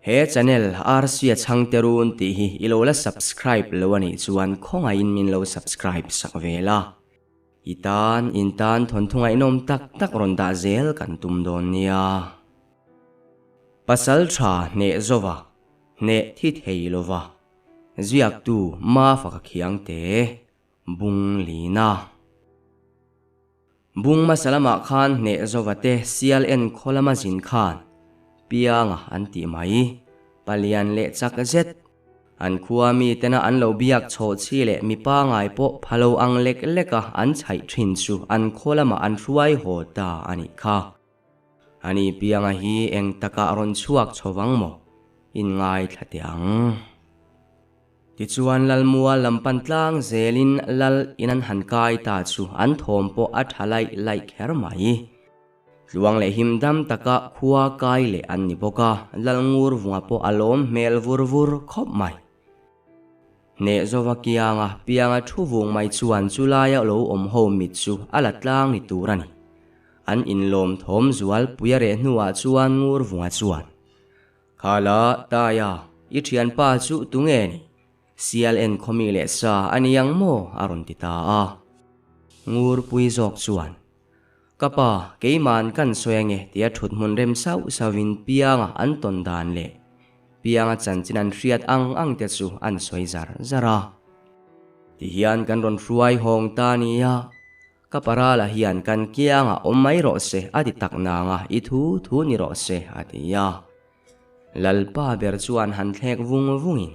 He channel Arsia Chhangte Run tih hi i lo la subscribe lo a nih chuan khawngaihin min lo subscribe sak ve la. I tan in tan thawnthu ngaihnawm tak tak rawn dah zel kan tum dawn nia. Pasal tha hneh zova, hneh thi thei lova, ziaktu Mafaka Khiangte, Bung Lina. Bung hmasa lamah khan hneh zova te sial en khaw lama zin khan Pianga an tih mai. Palian leh chak zet. An khua mi tena an lo biak chhoh chi leh mi pangai pawh pha lo ang lek lek a an chhaih thin chu an khaw lamah an hruai haw ta a nih kha. Ani Pianga hi eng takah rawn chhuak chho vang maw? Inngaithla teh ang. Tichuan Lalmua lam pan tlang zelin Lal in an han kai ta chu an thawm pawh a tha laih laih kher mai. Tluang leh him dam taka khua kai leh an ni bawk a, Lal ngur vunga pawh a lawm hmel vur vur khawp mai. Hneh zova kianga pianga thu vung mai chuan chulaia lo awm ho mit chu a la tlang ni tur a ni. An inlawm thawm zual pui a reh hnuah chuan ngur vunga chuan Khala, Taia, i thianpa chu tunge ni? Sial en khawmi leh sa a ni ang maw? a rawn ti ta a. Ngurpui zawk chuan, Ka pa, keima'n kan sawi ange tia thut hmun rem sauh sauhin Pianga an tawn dan leh Pianga chanchin an hriat ang ang te chu an sawi zar zar a. Tihian kan rawn hruai hawng ta nia. Ka parala hian kan kiangah awm mai rawh se a ti tak nanga i thu thu ni rawh se a ti a. Lalpa ber chuan han thlek vung vungin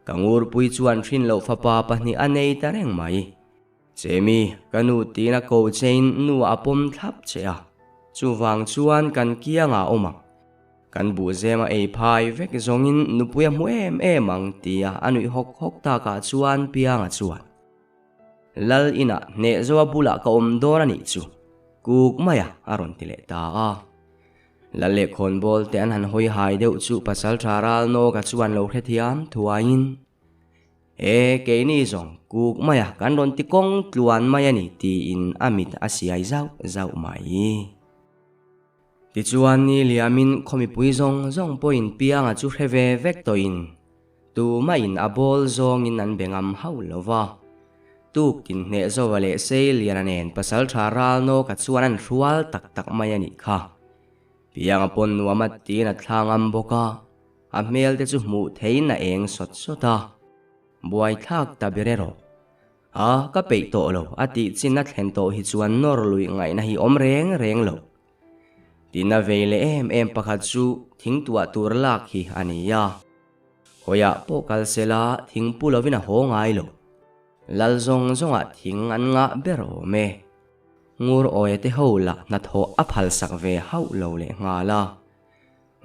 ka ngurpui chuan hrin loh fapa pahnih a nei ta reng mai. Chemi, ka nu tiin a ko chein nu a pawm thlap che a, chuvang chuan kan kiangah awm ang. Kan buhzem a ei phai vek zawngin nupui a hmu em em ang tia a nuih hawk hawk takah chuan Pianga chuan. Lal inah hneh zoa bulah ka awm dawn a nih chu, kuk maia a rawn ti leh ta a. Lal leh khawnbawl te an han hawi hai deuh chu pasaltha Ralnawka chuan lo hrethiam thuaiin, E, keini zawng kuk maia kan rawn ti kawng tluan mai a ni tiin a mit a siai zauh zauh mai. Tichuan ni liamin khaw mipui zawng zawng pawhin Pianga chu hre ve vek tawhin Tumahin a bawl zawngin an be ngam hauh lo va. Tuk tinhneh Zova leh Seiliana nen pasaltha Ralnawka chuan an hrual tak tak mai a nih kha. Pianga pawn nuam a tiin a thla ngam bawk a, a hmel te chu hmuh theihin a eng sawt sawt a. Buaithlak ta ber erawh. A, ka peih tawh lo a tih chin a thlen tawh hi chuan nawr luih ngaihna hi awm reng reng lo. Tina vei leh em em pakhat chu thingtuah tur lak hi a ni a. Hawiah pawh kal sela thing pu lovin a haw ngai lo. Lal zawng zawngah thing an ngah ber awm e. Ngur awia te ho lah hnathawh a phalsak ve hauh lo leh nghal a.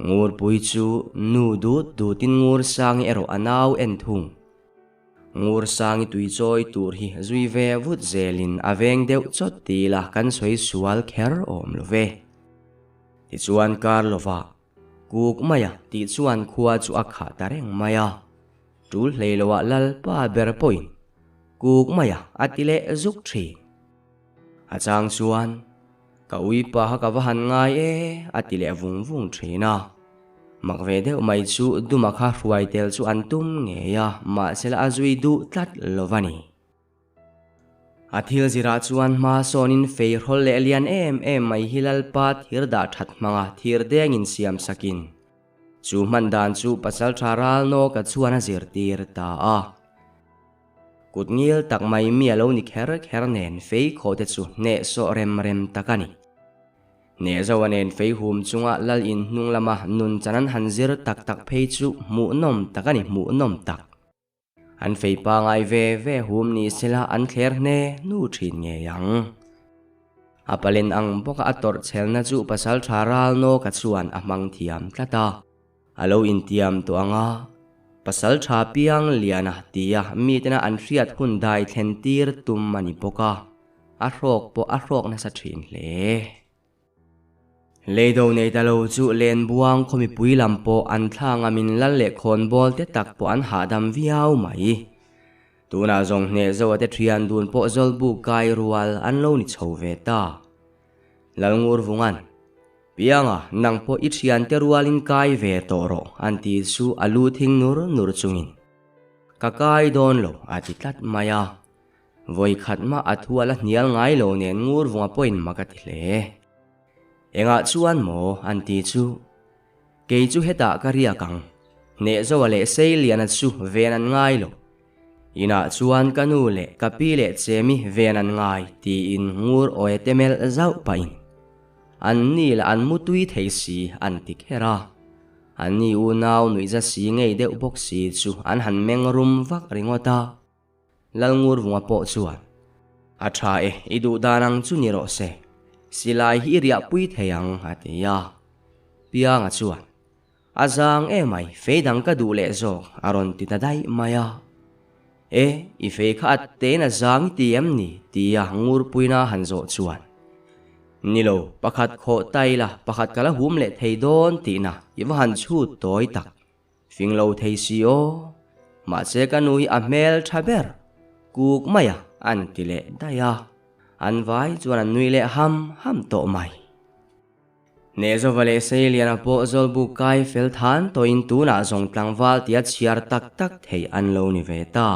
Ngurpui chu nu dut dutin Ngursangi erawh a nau en thung. Ngursangi tui chawi tur hi zui ve vut zelin a veng deuh chawt ti ila kan sawi sual kher awm lo ve. Tichuan kar lovah Kuk maia tih chuan khua chu a khah ta reng mai a, tul hlei loah Lalpa ber pawhin Kuk maia a ti leh zuk thin. A chang chuan Ka uipa kha ka va han ngai e a ti leh vung vung thin a. Mak ve deuh mai chu Duma kha hruai tel chu an tum ngei a, mahsela a zui duh tlat lo va ni. A thil zirah chuan hma sawnin fei hrawl leh lian em em mai hi Lalpa thir dah that hmanga thir dengin siam sakin chu hman dan chu pasaltha Ralnawka chuan a zirtir ta a. Kut ngil tak mai mi a lo ni kher kher nen fei khawh te chu hnehsawh rem rem tak a ni. Hnehzoa nen fei hum chunga Lal in hnung lama nun chan an han zir tak tak phei chu hmuhnawm tak a ni hmuhnawm tak. An fei pangai ve ve hum ni sela an thler hne hnu thin ngei ang. A palen ang bawka a tawrh chhelna chu pasaltha Ralnawka chuan a hmang thiam tlat a. A lo intiam tawh ang a, pasaltha piang liana tia mitena an hriat hun dai thlen tir tum a ni bawk a, a hrawk pawh a hrawk nasa thin hle. Leido nei ta lo chu Lenbuang khaw mipui lam pawh an thla ngamin lal leh khawnbawl te tak pawh an hahdam viau mai. Tunah zawng hneh zoa te thian dun pawh Zawlbuk kai rual an lo ni chho ve ta. Lalngurvungan. Pianga, nang pawh i thiante rualin kai ve tawh rawh, an ti chu a lu thing nur nur chungin, Ka kai dawn lo, a ti tlat mai a. Vawi khat mah a thu a la hnial ngai lo nen ngur vunga pawhin mak a ti hle. Engah chuan maw an ti chu? Kei chu hetah ka riak ang. Hnehzoa leh Seiliana chu ven an ngai lo. Inah chuan ka nu leh ka pi leh Chemi ven an ngai tiin ngur awi te melh zauh pahin an ni lah an mu tui thei si an ti kher a. An ni unau nuihza si ngei deuh bawk si chu an han meng rum vak ringawt a. Lalngurvunga pawh chuan, A tha e, i duh dan ang chu ni rawh se. Silai hi i riahpui thei ang, a ti a. Pianga chuan, A zang emai, fei dang ka duh leh zawk, a rawn ti ta daih mai a. E, i fei kha a tein a zang i ti em ni? tia Ngurpuina han zawh chuan, Ni lo, pakhat khawh ta ila, pakhat ka la hum leh thei dawn tihna i va han chhut tawi tak. Fing lo thei si aw, mahse ka nu hi a hmel tha ber, kuk mai a an ti leh daih a, an vai chuan an nui leh ham ham tawh mai. Hnehzova leh Seiliana pawh Zawlbuk kai fel than tawhin tunah zawng tlangval tia chhiar tak tak thei an lo ni ve ta.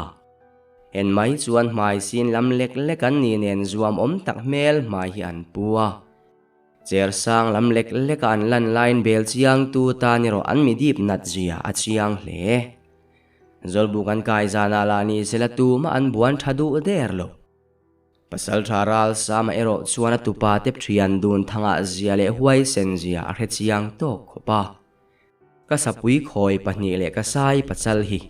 En mai chuan hmai sin lam lek lek an ni nen zuam awm tak hmel hmai hi an pu a. Cher sang lam lek lek a an lan laiin bel chiang tu tan erawh an mi dip nat zia a chiang hle. Zawlbuk an kai zanah lah ni sela tumah an buan tha duh der lo. Pasal tha ral Sama erawh chuan a tupa te thian dun thangah zia leh huaisen zia a hre chiang tawk khawp a. Ka sapui khawi pahnih leh ka sai pachal hi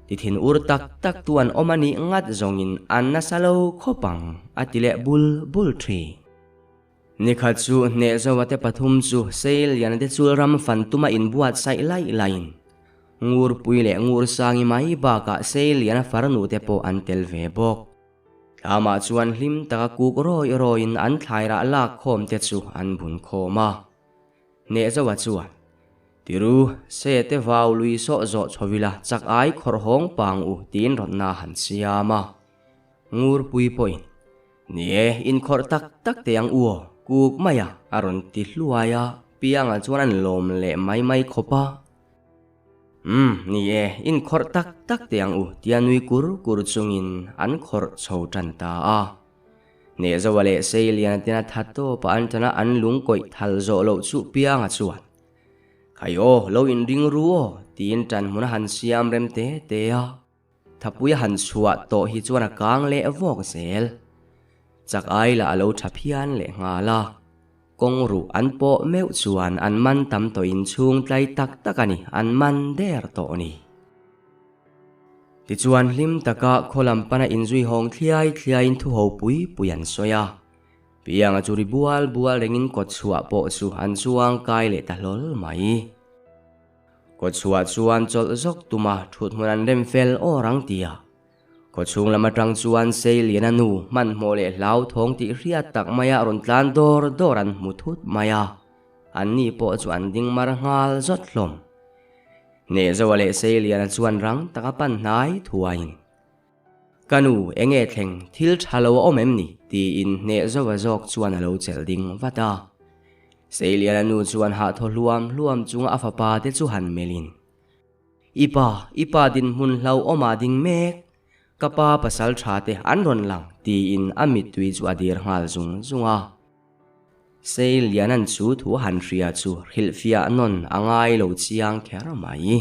ti thin ur tak tak tu an awm a nih ngat zawngin an nasa lo khawp ang a ti leh bul bul thin. Nikhat chu Hnehzoa te pathum chu Seiliana te chul ram fan tuma inbuatsaih laih laiin Ngurpui leh Ngursangi mai bakah Seiliana farnu te pawh an tel ve bawk. Thlamah chuan hlim taka kuk rawi rawiin an thlairah lak khawm te chu an bun khawm a. Hnehzoa chuan, Tiru, se te vau lui sawh zawh chhovila chak ai khawrh hawng pang u tiin rawtna han siam a. Ngurpui pawhin, Ni e, inkhawrh tak tak teh ang u aw, kuk mai a, a rawn ti hluai a, Pianga chuan an lawm leh mai mai khawp a. Umm, ni e, inkhawrh tak tak teh ang u, tia nui kur kur chungin an khawrh chho tan ta a. Hnehzoa leh Seiliana tena tha tawpa an tana an lung kawih thal zawh loh chu Pianga chuan, Khai aw, lo inring ru aw, tiin tan hmun a han siam rem te te a. Thapui a han chhuah tawh hi chuan a kang leh vawk zel. Chak ai lah a lo tha phian leh nghal a. Kawng ruh an pawh meuh chuan an man tam tawh in chhung tlai tak tak a ni, an man der tawh ni. Tichuan hlim taka khaw lam pana inzui hawng thliai thliaiin thu ho pui pui an sawi a. Pianga chu ri bual bual rengin kawt chhuah pawh chu an chuang kai leh ta hlawl mai. Kawchhuah chuan chawlh zawk tuma thut hmun an rem fel awr ang ti a. Kawchhung lam atang chuan Seiliana nu hmanhmawh leh hlauthawng tih hriat tak maia rawn tlan dawr dawr an hmu thut mai a. Anni pawh chu an ding mar nghal zawt hlawm. Hnehzoa leh Seiliana chuan rang taka pan hnai thuaiin, Ka nu, enge thleng, thil tha lo a awm em ni? tiin hneh zova zawk chuan a lo chelh ding vat a. Seiliana nu chuan hahthaw hluam hluam chunga a fapa te chu han melhin, I pa, i pa dinhmun hlauhawmah ding mek, ka pa pasal tha te an rawn lang, tiin a mittui chu a dir nghal zung zung a. Seiliana'n chu thu a han hria chu hrilhfiah nawn a ngai lo chiang kher mai.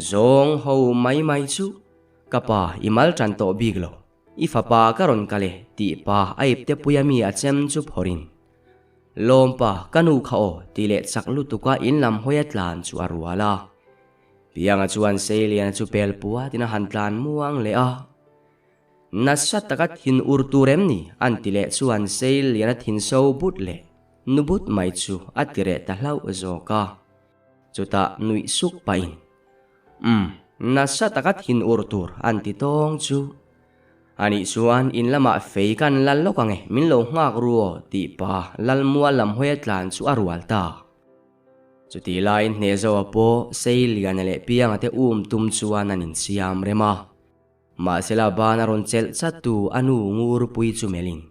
Zawng ho mai mai chu ka pa i mal tan tawh bik lo, i fapa ka rawn kal e tih pa a ipte puia mi a chem chu phawrhin, Lawm pa ka nu kha aw tih leh chak lutuka in lam hawi a tlan chu a rual a. Pianga chuan Seiliana chu pel puatin a han tlan muang leh a. Nasa taka thin ur tur em ni? an ti leh chuan Seiliana thin so but leh nu but mai chu a ti reh ta hlauh zawk a. Chutah nuih suk pahin, Umm, nasa taka thin ur tur an ti tawng chu. Anih chuan in lamah fei kan lal lawk ang e, min lo nghak ru aw tih pa Lalmual lam hawi a tlan chu a rual ta. Chutih laiin Hnehzoa pawh Seiliana leh Pianga te um tum chuan an insiam rem a. Mahsela ban a rawn chelh chat tu a nu Ngurpui chu melhin,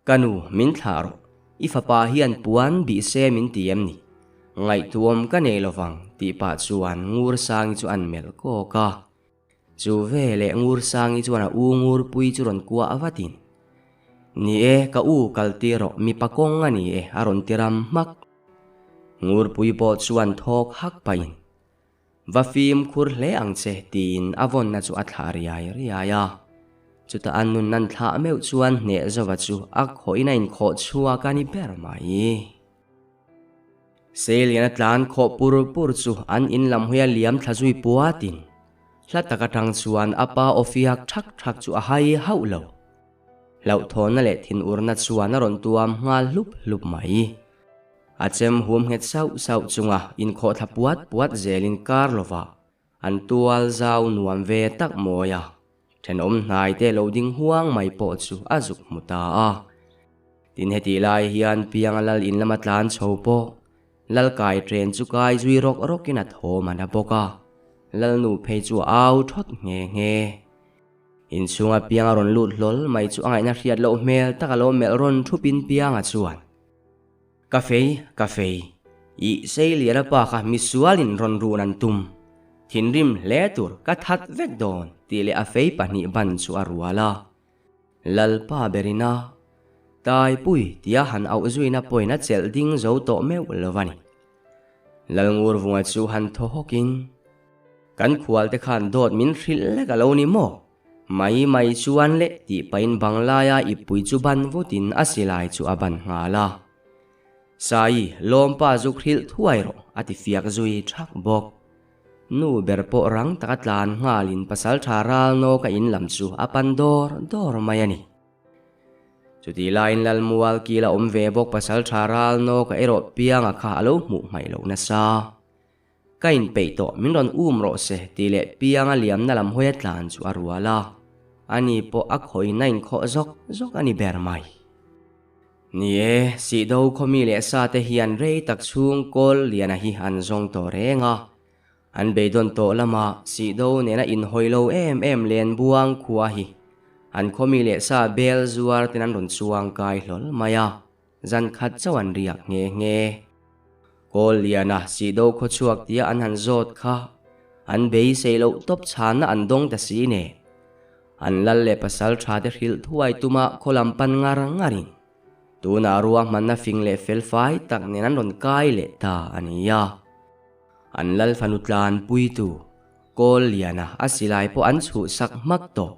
Ka nu, min thlah rawh. I fapa hian puan bih se min ti em ni? Ngaihtuam ka nei lovang tih pah chuan Ngursangi chu an melh kawk a. Chu veleh Ngursangi chuan a u Ngurpui chu rawn kuah vatin, Ni e, ka u kal tir rawh, mipa kawng a ni e a rawn ti ram hmak. Ngurpui pawh chuan thawk hak pahin, Va fimkhur hle ang che tiin a vawnna chu a thlah riai riai a. Chutah a nun an thlah meuh chuan hneh zova chu a khawhin a inkhawh chhuak a ni ber mai. Seilian a tlan khawh pur pur chu an in lam hawia liam thla zui puatin hla tak atang chuan a pa aw fiak thak thak chu a hai hauh lo. Hlauhthawnna leh thinurna chuan a rawn tuam nghal hlup hlup mai. A chem huam nghet sauh sauh chunga inkhawh thla puat puat zelin kar lovah an tual zau nuam ve tak mawi a, thenawm hnai te lo ding huang mai pawh chu a zuk hmu ta a. Tin hetih lai hian Pianga lal in lama tlan chho pawh lal kai ṭen chu kai zui rawk rawkin a thawm a na bawk a, lalnu phei chu a au ṭhawt nghe nghe. Inchhunga Pianga rawn lut hlawl mai chu a ngaihna hriat loh hmel tak a lo melh rawn ṭhupin Pianga chuan, Ka fei, ka fei. Ih Seiliana pa kha misualin rawn run an tum. Thinrim hle tur ka that vek dawn tih leh a fei pahnih ban chu a rual a. Lalpa berina, Taipui tia han auh zuina pawhin a chelh ding zo tawh meuh lo a ni. Lalngurvunga chu han thaw hawkin, Kan khualte khan dawt min hrilh lek a lo ni maw? Mai mai chuan le tih pahin banglaia ippui chu ban vutin a silai chu a ban nghal a. Sai, lawmpa zuk hrilh thuai rawh a ti fiak zui thak bawk. Nu ber pawh rang taka tlan nghalin pasaltha ralnawka in lam chu a pan dawr dawr mai a ni. Chutih laiin Lalmual kil a awm ve bawk pasaltha ralnawka erawh pianga kha a lo hmuh hmaih loh nasa. Ka inpeih tawh, min rawn um rawh se tih leh pianga liamna lam hawi a tlan chu a rual a, ani pawh a khawiin a inkhawh zawk zawk a ni ber mai. Ni e, Sihdo khawmi leh sa te hian rei tak chhung kawl liana hi an zawng tawh reng a, an beidawn tawh lama Sihdo nena inhawi lo em em Lenbuang khua hi an khawmi leh sa bel zuar ten an rawn chuang kai hlawl mai a. Zan khat chauh an riak nghe nghe. Kawl liana Sihdo khawchhuak tia an han zawt kha an beisei loh tawp chhanna an dawng ta si nen. An lal leh pasal tha te hrilh thuai tuma khaw lam pan ngar ngarin tunah ruahmanna fing leh fel fai tak nen an rawn kai leh ta a ni a. An lal fanu tlanpuitu Kawl liana a silai pawh an chhuhsak hmak tawh.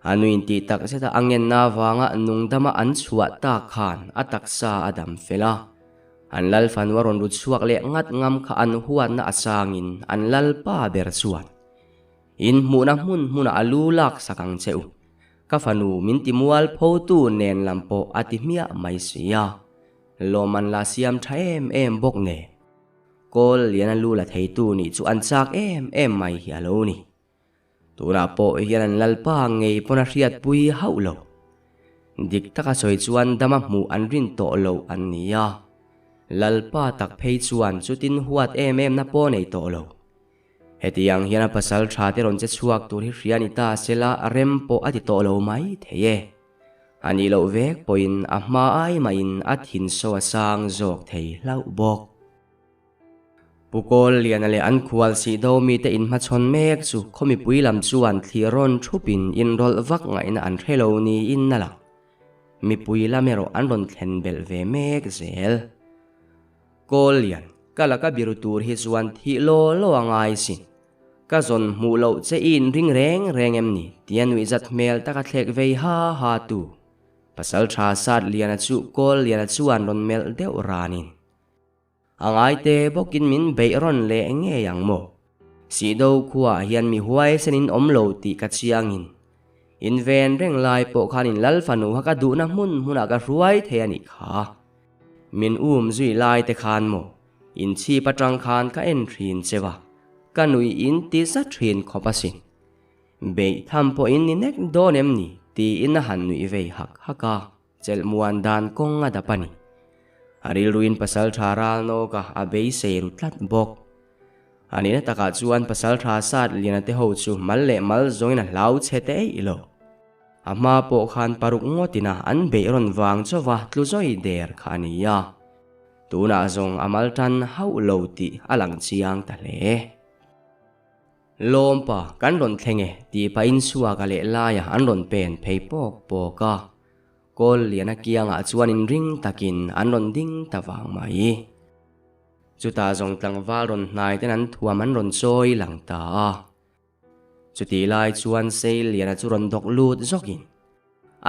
A nuin tih tak zeta a ngenna avanga nungdama an chhuah tak khan a taksa a dam fel a. An lal fanu a rawn ru chhuak leh ngat ngam kha an huatna a sangin an lalpa ber chuan, In hmuhna hmun hmunah a lu lak sak ang che u. Ka fanu min ti mual photu nen lam pawh a ti hmiah mai si a. Lawm an la siam tha em em bawk nen. Kawl lian a lu la theitu nih chu an chak em em mai hi a lo ni. Tunah pawh hian an lalpa ngei pawn a hriatpui hauh lo. Dik taka sawi chuan dama hmuh an rin tawh loh an ni a. Lalpa tak phei chuan chutin huat em em na pawh nei tawh lo. Hetiang hian a pasal tha te rawn che chhuak tur hi hria ni ta sela rem pawh a ti tawh lo mai thei e. A nih loh vek pawhin a hma ai mahin a thin so a sang zawk thei hlauh bawk. Pu Kawl Liana leh an khual sih do mite inhmachhawn mek chu khaw mipui lam chuan thlir rawn thupin inrawlh vak ngaihna an hre lo niin a lang. Mipui lam erawh an rawn thlen belh ve mek zel. Kawl Lian, ka laka biru tur hi chuan thih law law a ngai sin. Ka zawn hmuh loh che i inring reng reng em ni? tia nuihzat hmel taka thlek vei ha ha tu Pasalṭha Sat Liana chu Kawl Liana chuan rawn melh deuh ranin, A ngaite bawkin min beih rawn leh ngei ang maw? Sihdo khuaah hian mi huaisen in awm lo tih ka chiangin, in ven reng lai pawh khan in lal fanu kha ka duhna hmun hmunah ka hruai thei a nih kha. Min um zui lai te khan maw, in chhip atang khan ka en thin che va, ka nuih in ti za thin khawp asin. Beih tham pawh in ni nek dawn em ni? tiin a han nuih vei hak hak a. Chelhmuan dan kawng a dap a ni. A rilruin pasaltha ralnawka a beisei ru tlat bawk. A nihna takah chuan pasaltha sat liana te ho chu mal leh mal zawngin a hlau chhe te eih lo. A hma pawh khan paruk ngawtin a an beih rawn vang chauva tlu zawi der kha a ni a. Tunah zawng a mal tan hauh lo tih a lang chiang ta hle. Lawmpa, kan rawn thleng e tih pahin Suaka leh Laia an rawn pen phei pawk pawk a. Kawl liana kiangah chuan inring takin an rawn ding ta vang mai. Chutah zawng tlangval rawn hnai ten an thuam an rawn chawi lang ta a. Chutih lai chuan Seiliana chu rawn dawk lut zawkin,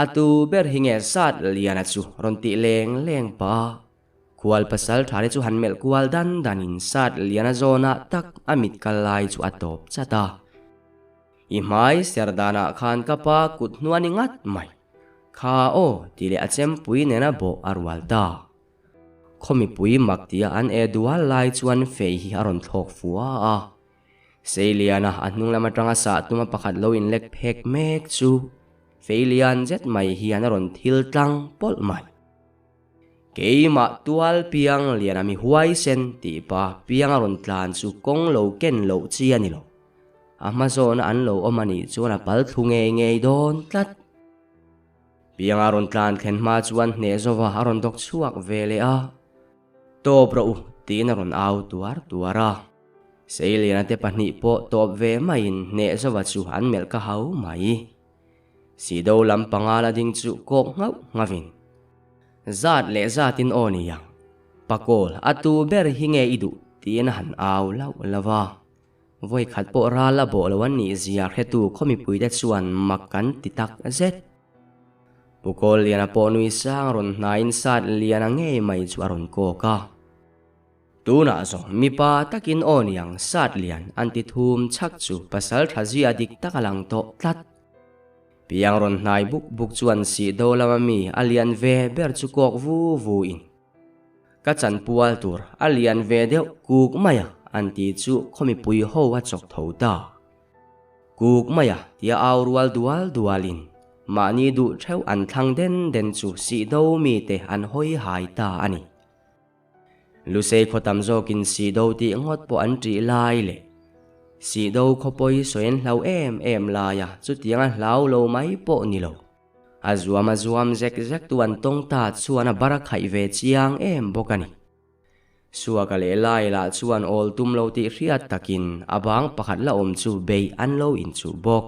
A tu ber hi nge sat Liana chu rawn tih leng leng pa a. Khual pasal tha te chu han melh kual dan danin sat Liana zawnah tak a mit kal lai chu a tawp chat a. I hmai ser danah khan ka pa kut hnuan i ngat mai. Kha aw tih leh a chempui nena bawh a rual ta. Khaw mipui mak tia an e dual lai chuan fei hi a rawn thlawk fua a. Seiliana a hnung lam atanga sah tuma pakhat lo inlek phek mek chu fei lian zet mai hian a rawn thil tlang pawlh mai. Keimah tual piang liana mi huaisen tih pa piang a rawn tlan chu kawng lo ken loh chi a ni lo. A hma zawhna an lo awm a nih chuan a pal thlu ngei ngei dawn tlat. Pianga rawn tlan thlen hma chuan hneh zova a rawn dawk chhuak ve leh a, Tawp rawh u, tiin a rawn au tuar tuar a. Seiliana te pahnih pawh tawp ve maiin hneh zova chu an melh ka hau mai. Sido lam panga la ding chu kawk nghauh nghavin, Zat leh zatin aw ni ang, Pakawl, a tu ber hi nge i duh? tiin a han au lauh lauh a. Vawi khat pawh ral a bawh lo an nih zia hretu khaw mipuite chuan mak kan ti tak zet. Pu Kawlliana pawh nui sang rawn hnaiin sat liana ngei mai chu a rawn kawk a. Tunah zawng mipa takin aw niang sat lian an ti thum chhak chu pasal tha zia dik tak a lang tawh tlat. Piang rawn hnai buk buk chuan sih do lama mi a lian ve ber chu kawk vu vu in. Ka chanpual tur a lian ve deuh kuk mai a an ti chu khaw mipui ho a chawk tho ta. Kuk mai a tia au rual dual dualin mahni duh theuh an thlang den den chu sih do mite an hawi hai ta a ni. Lusei khaw tam zawkin sih do tih ngawt pawh an ṭih lai leh sih do khaw pawi sawi an hlau em em lai a chutiang a hlau lo mai pawh ni lo. A zuam a zuam zek zek tu an tawng ta chuan a bar a khaih ve chiang em bawk a ni. Suaka leh Lai lah chuan awl tum lo tih hriat takin a bang pakhat la awm chu beih an lo inchuh bawk.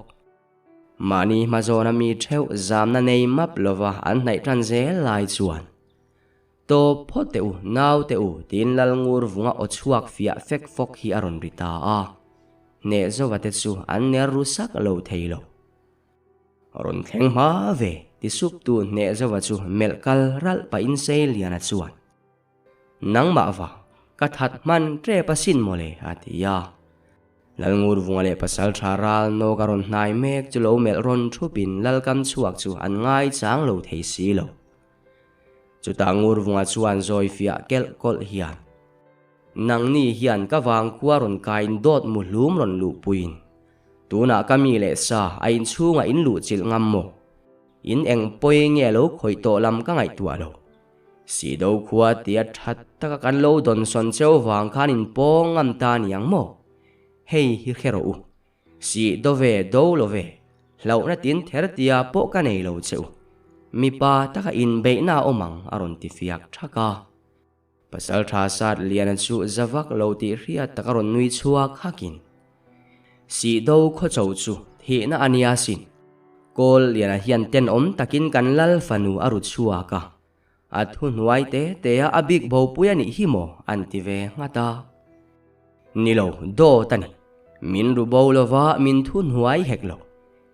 Mahni hma zawna mi theuh zamna nei map lova an hnaih tan zel lai chuan, Tawp phawt teh u, nau teh u, tiin Lalngur vunga aw chhuak fiah fek fawk hi a rawn ri ta a. Hneh zova te chu an ner ru sak lo thei lo. Rawn thleng hma ve, ti sup tu hneh zova chu melh kal ralh pahin Seiliana chuan, Nangmah vang, ka that hman tep asin mawle, a ti a. Lalngurvunga leh Pasaltha ral nawk a rawn hnai mek chu lo melh rawn thupin Lalkam chhuak chu an ngaichang lo thei si lo. Chutah Ngurvunga chuan zawi fiah kelh kawlh hian, Nangni hian ka vangkhua rawn kain dawt muhlum rawn luhpuiin, Tunah ka mi leh sa a inchhungah in luh chilh ngam maw? In eng pawi nge lo khawih tawh lam ka ngaihtuah lo. Sido khua tia that taka kan lo dawn sawn cheu vang khan in pawng ngam ta niang maw? Hei hi hre rawh u. Sido ve do lo ve, hlauhna tin ther tia pawh ka nei lo che u. Mipa taka inbeihna a awm ang a rawn ti fiak thak a. Pasalṭha sat liana chu za vak lo tih hriat tak a rawn nui chhuak hakin, Sihdo khawcho chu thihna a nia sin. Kawl liana hian tenawm takin kan lal fanu a ru chhuak a, a thu hnuai te te a a bik bopui a nih hi maw an ti ve nghat a. Ni lo, dawt a ni. Min ru bo lova min thu hnuai hek lo.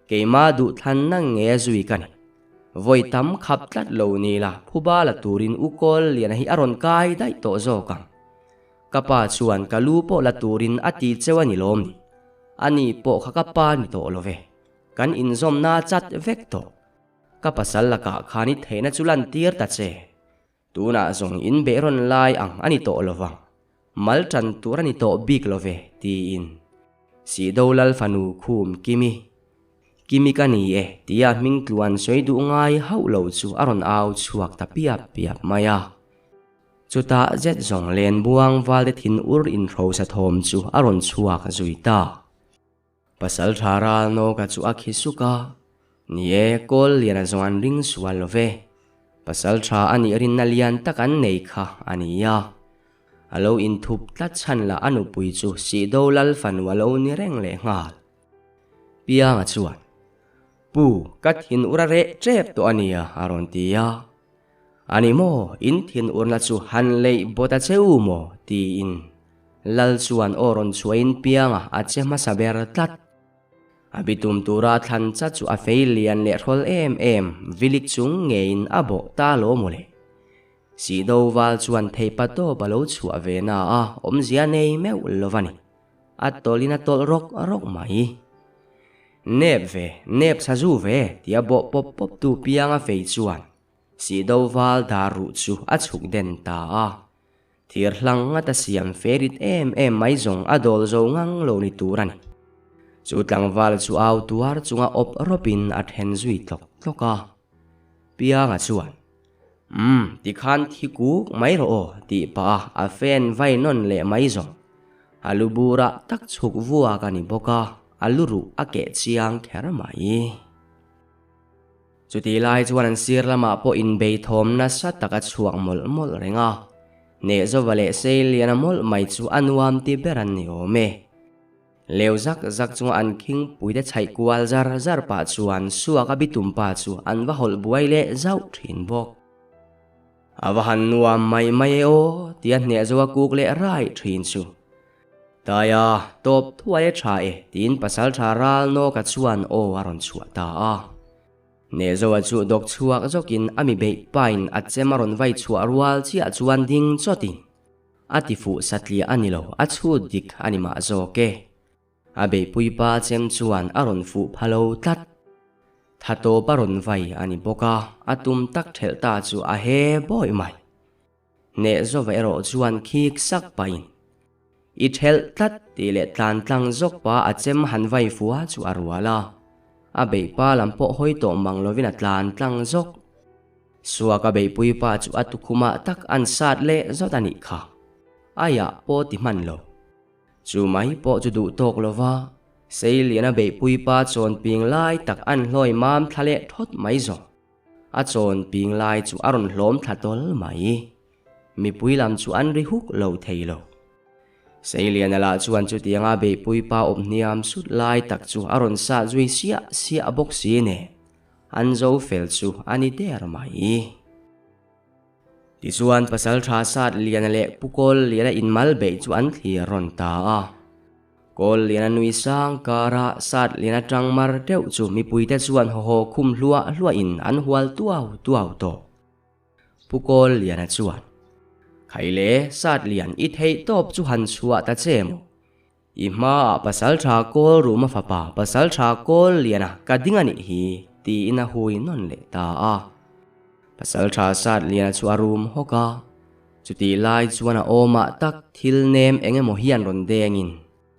Keimah duhthlanna nge zui ka ni. Vawi tam khap tlat lo ni la, phuba la turin U Kawl Liana hi a rawn kai daih tawh zawk ang. Ka pa chuan ka lu pawh la turin a ti cheu a ni lawm ni. Ani pawh kha ka pa ni tawh lo ve. Kan inzawmna chat vek tawh. Ka pasal lakah khan i theihna chu lantir ta che. Tunah zawng in beh rawn lai ang a ni tawh lo vang, mal tan tur a ni tawh bik lo ve, tiin Sihdo Lal fanu khum Kimi, Kimi ka ni e, tia hming tluan sawi duh ngai hauh lo chu a rawn au chhuak ta piap piap mai a. Chutah zet zawng Lenbuang valte thin ur inhrosa thawm chu a rawn chhuak zui ta. Pasal tha ral nawka chu a khi suk a. Ni e, Kawlliana zawng an ring sual lo ve. Pasal tha a nih rinna lian tak an nei kha a ni a. A lo inthup tlat chhan lah a nupui chu Sihdo Lal fanu a lo ni reng leh nghal. Pianga chuan, Pu, ka thin ur a reh tep tawh a nia, a rawn ti a. A ni maw, in thin urna chu han leih bawt a che u maw? tiin Lal chuan aw rawn chhuahin Pianga a che hmasa ber tlat. A bitum tura thlan chat chu a fei lian leh hrawl em em vilik chung ngeiin a bawh ta lo maw le. Sihdo val chuan theipa tawp a lo chhuah ve na a, awmzia nei meuh lo va ni. A tawlhin a tawlh rawk rawk mai. Nep ve, nep sazu ve tia bawh pawp pawp tu pianga fei chuan Sihdo val dar ruh chu a chhuk den ta a. Thir hlang ngata siam ferit em em mai zawng a dawl zo ngang lo ni tur a ni. Chu tlangval chu au tuar chunga awp rawpin a then zui tlawk tlawk a. Pianga chuan, Umm, tikhan thi kuk mai rawh aw, tih pah a a fan vai nawn leh mai zawng. A lu burah tak chhuk vuak a ni bawk a, a lu ruh a keh chiang kher mai. Chutih lai chuan an sir lamah pawh inbei thawm nasa tak a chhuak mawlh mawlh reng a, Nehzova leh Seiliana mawlh mai chu a nuam ti ber an ni awm e. Leu zak zak chunga an khingpui te chhaih kual zar zar pah chuan Suaka bitum pa chu an va hawlh buai leh zauh thin bawk. A va han nuam mai mai e aw tia Nehzova kuk leh raih thin chu. Taia, tawp thuai a tha e, tiin pasaltha ral nawka chuan aw a rawn chhuah ta a. Nehzoa chu dawk chhuak zawkin a mi beih pain a chem a rawn vai chhuah rual chiah chuan ding chawtin a ti fuh satliah a ni lo, a chhut dik a ni mah zawk e. A beihpui pa chem chuan a rawn fuh pha lo tlat. Tha tawp a rawn vai a ni bawk a, a tum tak thelh ta chu a he bawih mai. Hneh zawva erawh chuan khik sak pahin, I thelh tlat tih leh tlan tlang zawk pa a chem han vai fua chu a rual a. A beih pa lam pawh hawi tawh mang lovin a tlan tlang zawk. Suak a beihpui pa chu a tukhumah tak an sat leh zawt a nih kha. Aiah pawh ti hman lo. Chu mai pawh chu duh tawk lova, Seiliana beihpui pa chawn ping lai tak an hlawi mam thla leh thawt mai zawk. A chawn ping lai chu a rawn hlawm thla tawl mai. Mipui lam chu an ri huk lo thei lo. Seiliana lah chuan chutianga beihpui pa awp hniam sut lai tak chu a rawn sah zui siah siah bawk si nen, an zo fel chu a ni der mai. Tichuan Pasaltha Sat Liana leh Pu Kawl Liana inmal beih chu an thlir rawn ta a. Kawl Liana nui sang kara Sat Liana tang mar deuh chu mipuite chuan hawhaw khum hluah hluahin an hual tuau tuau tawh. Pu Kawl Liana chuan, Khai le, Sat Lian i theih tawp chu han chhuah ta che maw? I hmaah Pasaltha Kawl Ruma fapa Pasaltha Kawl Liana ka ding a nih hi, tiin a hui nawn leh ta a. Pasaltha Sat Liana chu a rum hawk a. Chutih lai chuan a awmah tak thil nem eng emaw hian rawn dengin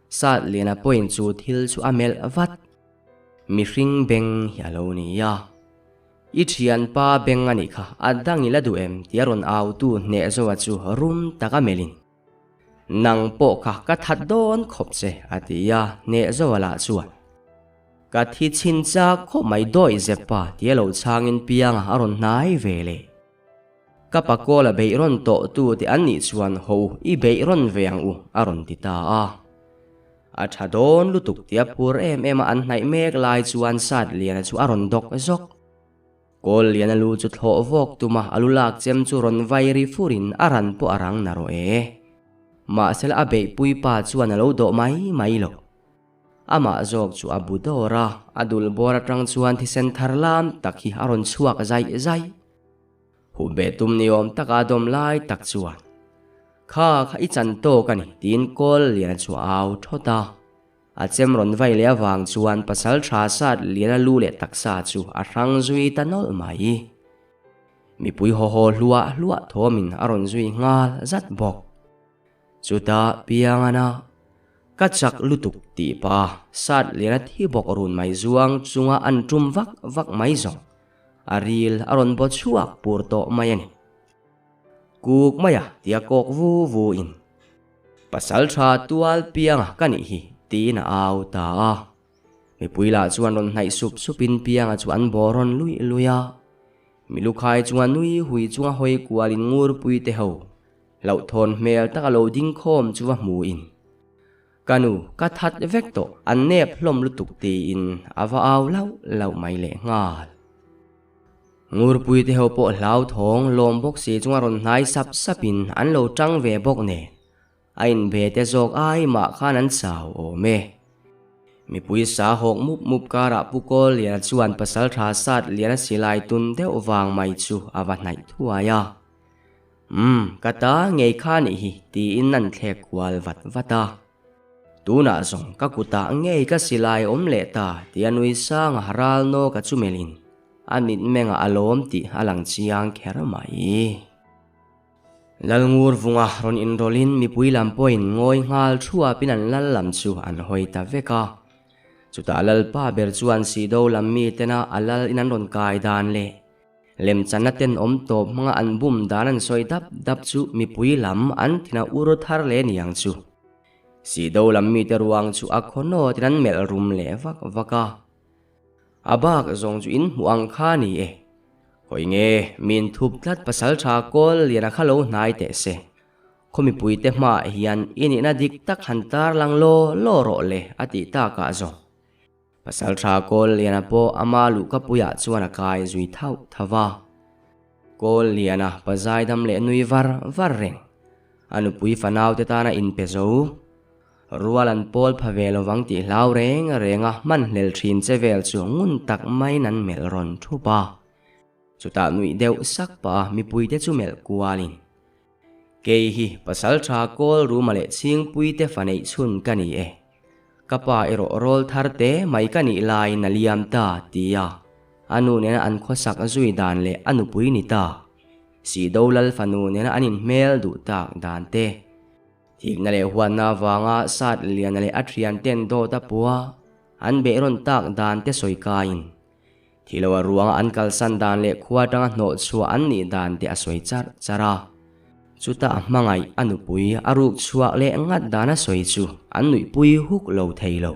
Sat Liana pawhin chu thil chu a melh vat. Mihring beng hi a lo ni a. I thianpa beng a nih kha, a dang i la duh em? tia rawn autu hneh zoa chu rum taka melhin, Nang pawh kha ka that dawn khawp che, a ti a, hneh zoa lah chuan, Ka thi chhin chak khawp mai dawi zep pa, tia lo chhangin pianga a rawn hnai ve leh. Ka pa kawl a beih rawn tawh tu te an nih chuan ho u i beih rawn ve ang u a rawn ti ta a. A tha dawn lutuk tia phur em em a an hnaih mek lai chuan Sat Liana chu a rawn dawk zawk. Kawl Liana lu chu thlawh vawk tum a a lu lak chem chu rawn vai ri fur in a ran pawh a rang na rawh e. Mahsela a beihpui pa chuan a lo dawh mai mai lo. Amah zawk chu a bu dawr a, a dul bawr atang chuan thisen thar lam tak hi a rawn chhuak zaih zaih. Huh beh tum ni awm taka a dawm lai tak chuan, Kha kha i chan tawk a ni, tiin kawl lian a chhuah au thawt a. A chem rawn vai leh avang chuan pasal tha sat lian a lu leh taksa chu a hrang zui ta nawlh mai. Mipui haw haw hluah hluah thawmin a rawn zui nghal zat bawk. Chutah Piangana, Ka chak lutuk tih pa sat lian a thi bawk run mai zuang chunga an tum vak vak mai zawng a ril a rawn baw chhuak pur tawh mai a ni. Kuk maia tia kawk vu vu in Pasal tha tual pianga ka nih hi tiin a au ta a. Mipui lah chuan rawn hnaih sup supin Pianga chu an bawh rawn luih luih a. Milukhai chunga nui hui chunga hawi kualin Ngurpui te ho hlauhthawn hmel taka lo ding khawm chu va hmuin, Ka nu, ka that vek tawh, an nep hlawm lutuk tiin a va au lauh lauh mai leh nghal. Ngurpui te ho pawh hlauthawng lawm bawk si chunga rawn hnai sap sapin an lo tang ve bawk nen. A inbe te zawk ai mah khan an chau awm e. Mipui sa hawk mup mup karah Pu Kawlliana chuan pasaltha sat liana silai tun deuh vang mai chu a va hnaih thuai a. Umm, ka ta ngei kha nih hi tiin an thlek kual vat vat a. Tunah zawng ka kutah ngei ka silai awm leh ta tia nui sanga ral nawka chu melhin a mitmengah a lawm tih a lang chiang kher mai. Lalngur vunga rawn inrawlhin mipui lam pawhin ngawi nghal thuapin an lal lam chu an hawi ta vek a. Chutah Lalpa ber chuan Sihdo lam mi tena a lal in an rawn kai dan leh lemchanna tenawm tawp hmanga an bum dan an sawi dap dap chu mipui lam an thin a ur thar leh niang chu. Sihdo lam mite ruang chu a khawnawtin an melh rum leh vak vak a. A bak zawng chu in hmuh ang kha ni e. Hawi nge, min thup tlat pasal tha kawl lian a kha lo hnai teh se. Khaw mipui te hmaah hian i nihna dik tak han tar lang law law rawh le a tih takah zawng. Pasal tha kawl liana pawh ama luhkapuiah chuan a kai zui thauh thauh va. Kawl liana pazai dam leh nui var var reng. A nupui fanau te tana inpe zo. Rual an pawl pha ve lovang tih hlau reng reng a hman hlel thin che vel chu ngun tak maiin an melh rawn thup a. Chutah nuih deuh sak pah a mipui te chu melh kualin, Kei hi pasal tha kawl ruma leh chhingpui te fa neih chhun ka ni e. Ka pa erawh rawl thar te mai ka nih laiin a liam ta tia a nu nena an khawsak zui dan leh a nupui ni ta. Sihdo lal fanu nena an inhmel duh tak dan te. Thikna leh huatna avanga sat liana leh a thianten dawt a pua an behrawn tak dan te sawi kaiin, thi lo a ruanga an kalsan dan leh khua atanga hnawh chhuah an nih dan te a sawi charh charh a. Chuta a hmangaih a nupui a ruk chhuak leh ngat dan a sawi chu an nuihpui huk lo thei lo.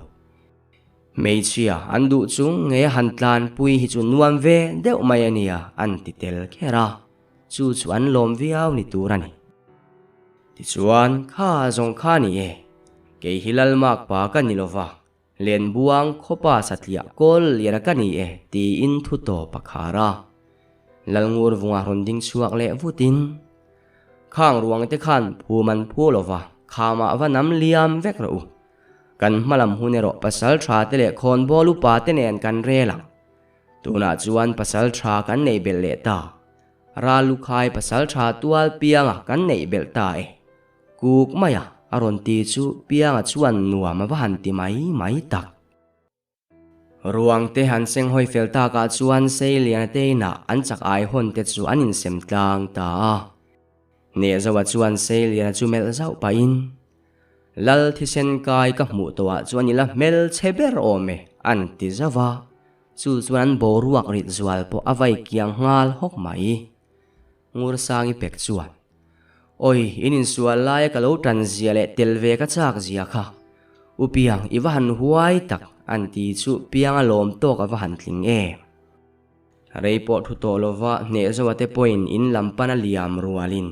Hmeichhia an duh chung ngei a han tlanpui hi chu nuam ve deuh mai a nia an ti tel kher a, chu chu an lawm viau ni tur a ni. Tichuan, kha zawng kha ni e, kei hi Lalmak pa ka ni lova, Lenbuang khawpa satliah kawl liana ka ni e tiin thu tawp a khar a. Lalngur vunga rawn ding chhuak leh vutin, Khang ruang te khan phum an phu lova, khamah va nam liam vek rawh u. Kan hmalam hun erawh pasal tha te leh khawnbawl upa te nen kan rel ang. Tunah chuan pasal tha kan nei belh leh ta. Ral lukhai pasal tha tual pianga kan neih belh ta e. Kuk maia a rawn ti chu pianga chuan nuam a va han ti mai mai tak. Ruang te han seng hawi fel takah chuan Seiliana te inah an chak ai hawn te chu an insem tlang ta a. Hnehzoa chuan Seiliana chu melh zauh pahin, Lal thisen kai ka hmuh tawhah chuan i la hmelchhe ber awm e, an ti zauh a. Chu chuan an boruak rit zual pawh a vai kiang nghal hawk mai. Ngursangi pek chuan, Awi, in insual laia ka lo tan zia leh tel ve ka chak zia kha. U Piang, i va han huai tak, an ti chu Piang a lawm tawk a va han tling em. Rei pawh thu tawh lova hnehzoa te pawhin in lam pan a liam rualin,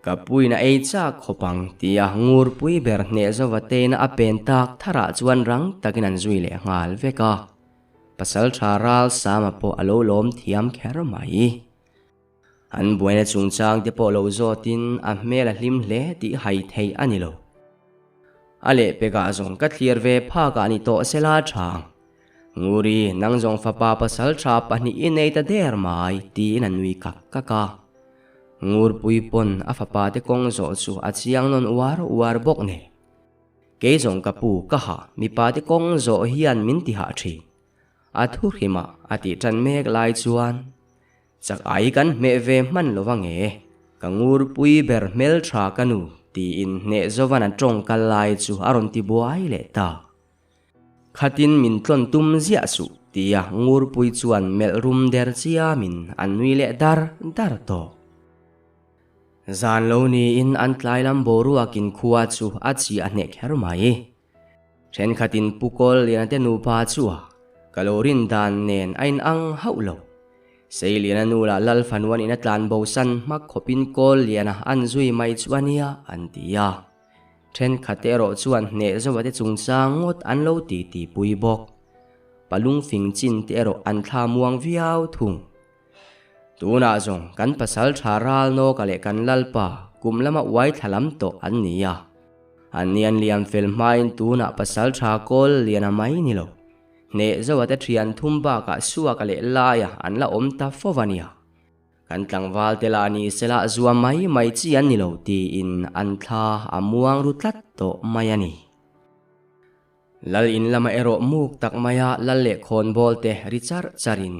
Ka puin a ei chak khawp ang, tia Ngurpui ber hneh zova teina a pen tak tharah chuan rang takin an zui leh nghal vek a. Pasal tha ral Sama pawh a lo lawm thiam kher mai. An buaina chungchang te pawh lo zawtin a hmel a hlim hle tih hai theih a ni lo. A lehpekah zawng ka thlir ve phakah ni tawh sela tha ang. Nguri, nang zawng fapa pasal tha pahnih i nei ta der mai, tiin a nui kak kak a. Ngurpui pawn a fapa te kawng zawh chu a chiang nawn uar uar bawk nen. Kei zawng ka pu ka hah mipa te kawng zawh hian min ti hah thin. A thu hrimah a tih tan mek lai chuan chak ai kan hmeh ve hman lo va nge, ka ngurpui ber hmeltha ka nu tiin hneh zovan a tawng kal lai chu a rawn ti buai leh ta. Khatin min tlawn tum ziah suh tia Ngurpui chuan melh rum der chiamin an nui leh dar dar tawh. Zan lo niin an tlai lam boruakin khua chu a chi a hneh kher mai. Thenkhatin Pu Kawlliana te nupa chu a ka lo rin dan nen a inang hauh lo. Seiliana nu lah Lal Fanuan in a tlan bosan hmak khawpin Kawlliana an zui mai chu a nia an ti a. Thenkhat te erawh chuan hneh zova te chungchang ngawt an lo ti ti pui bawk. Palung fing chin te erawh an thla muang viau thung. Tunah zawng kan pasal tha ral nawka leh kan lalpa kum lama uai thla lam tawh an ni a. An ni an liam fel hmain tunah pasal tha kawl lian a mai ni lo. Hneh zoa te thian thum bakah suaka leh laia an la awm ta fo va nia. Kan tlangval te lah ni sela zua mai mai chi an ni lo tiin an thla a muang ru tlat tawh mai a ni. Lal in lama erawh muk tak maia lal leh khawnbawl te ri charh charhin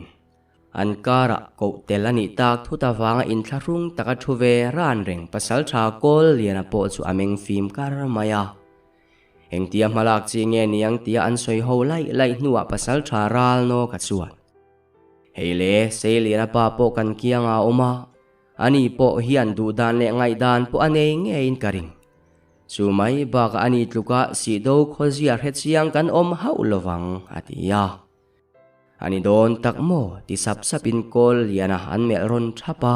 an karah koh tel a nih tak thut avanga inthlahrung taka thu ve ran reng pasaltha kawl liana pawh chu a meng fim kar mai a. Engtia hmalak chi nge niang tia an sawi ho laih laih hnuah pasaltha ral nawka chuan Hei le Seiliana pa pawh kan kianga a awm a, ani pawh hian duhdan leh ngaihdan pawh a nei ngeiin ka ring. Chu mai bakah ani tluka sihdo khawzia hre chiang kan awm hauh lovang a ti a. Ani dawn tak maw ti sap sapin kawl liana an melh rawn thap a.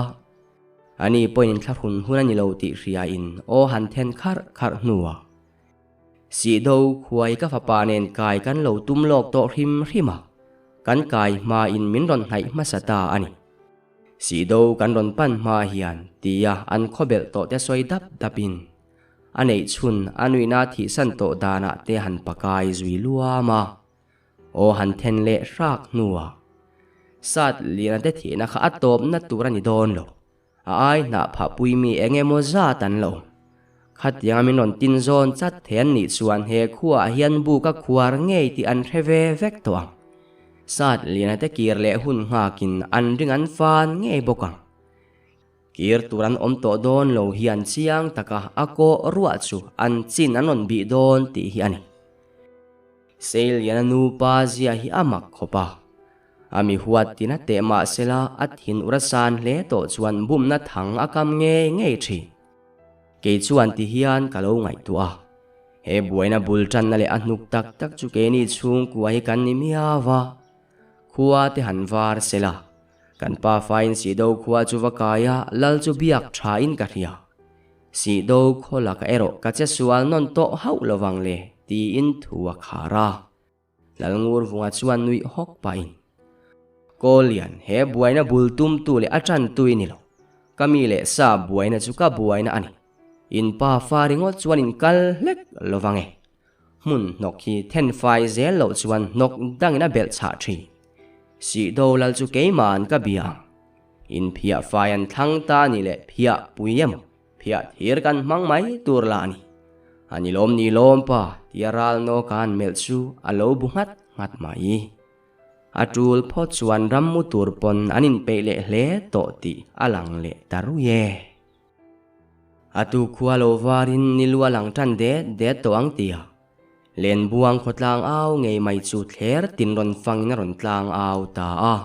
Ani pawhin inthlahrun hun a ni lo tih hriain aw han then kharh kharh hnuah Sihdo khuai ka fapa nen kai kan lo tum lawk tawh hrim hrim a, kan kai hmain min rawn hnaih hmasa ta a ni. Sihdo kan rawn pan hma hian tia an khawbelh tawh te sawi dap dapin a neih chhun a nuihna thihsan tawh danah te han pakai zui luam a. Aw han then leh hrak hnuah Sat liana te thihna kha a tawpna tur a ni dawn lo. A ai hnah phah pui mi eng emaw zat an lo. Khatianga min rawn tin zawn chat thei an nih chuan he khuaah hian buk a khuar ngei tih an hre ve vek tawh ang. Sat liana te kir leh hun nghakin an ring an fan ngei bawk ang. Kir tur an awm tawh dawn lo hian chiang taka a kawh ruah chu an chin an rawn bih dawn tih hi a ni. Seiliana nupa zia hi a mak khawp a. A mi huat tina teh mah sela a thin ur a san hle tawh chuan bumna thang a kam ngei ngei thin. Kei chuan ti hian ka lo ngaihtuah a. He buaina bul tanna leh a hnuk tak tak chu keini chhungkua hi kan ni miau a. Khua te han var sela. Kan pa fain Sihdo khua chu va kai a, lal chu biak tha in ka hria. Sihdo khaw laka erawh ka che sual nawn tawh hauh lovang le tiin thu a khar a. Lalngur vunga chuan nuih hawk pahin, Kawlian, he buaina bul tumtu leh a tantu i ni lo. Ka mi leh sa buaina chu ka buaina a ni. In pa fa ringawt chuan in kal hlek lovang e. Hmun hnawk hi then fai zel loh chuan hnawk dangin a belh chhah thin. Sihdo lal chu keima'n ka bia ang. In phiah fai an thlang ta ni leh phiah pui emaw? Phiah thir kan hmang mai tur lah a ni. A ni lawm ni lawm pa tia ral nawka an melh chu a lo bu nghat nghat mai. A tul phawt chuan ram mu tur pawn an inpeih leh hle tawh tih a lang leh ta rui e. A tu khua lo varin ni lu a lang tan det det tawh ang tia. Lenbuang khawtlang au ngei mai chu thler tin rawn fangin a rawn tlang au ta a.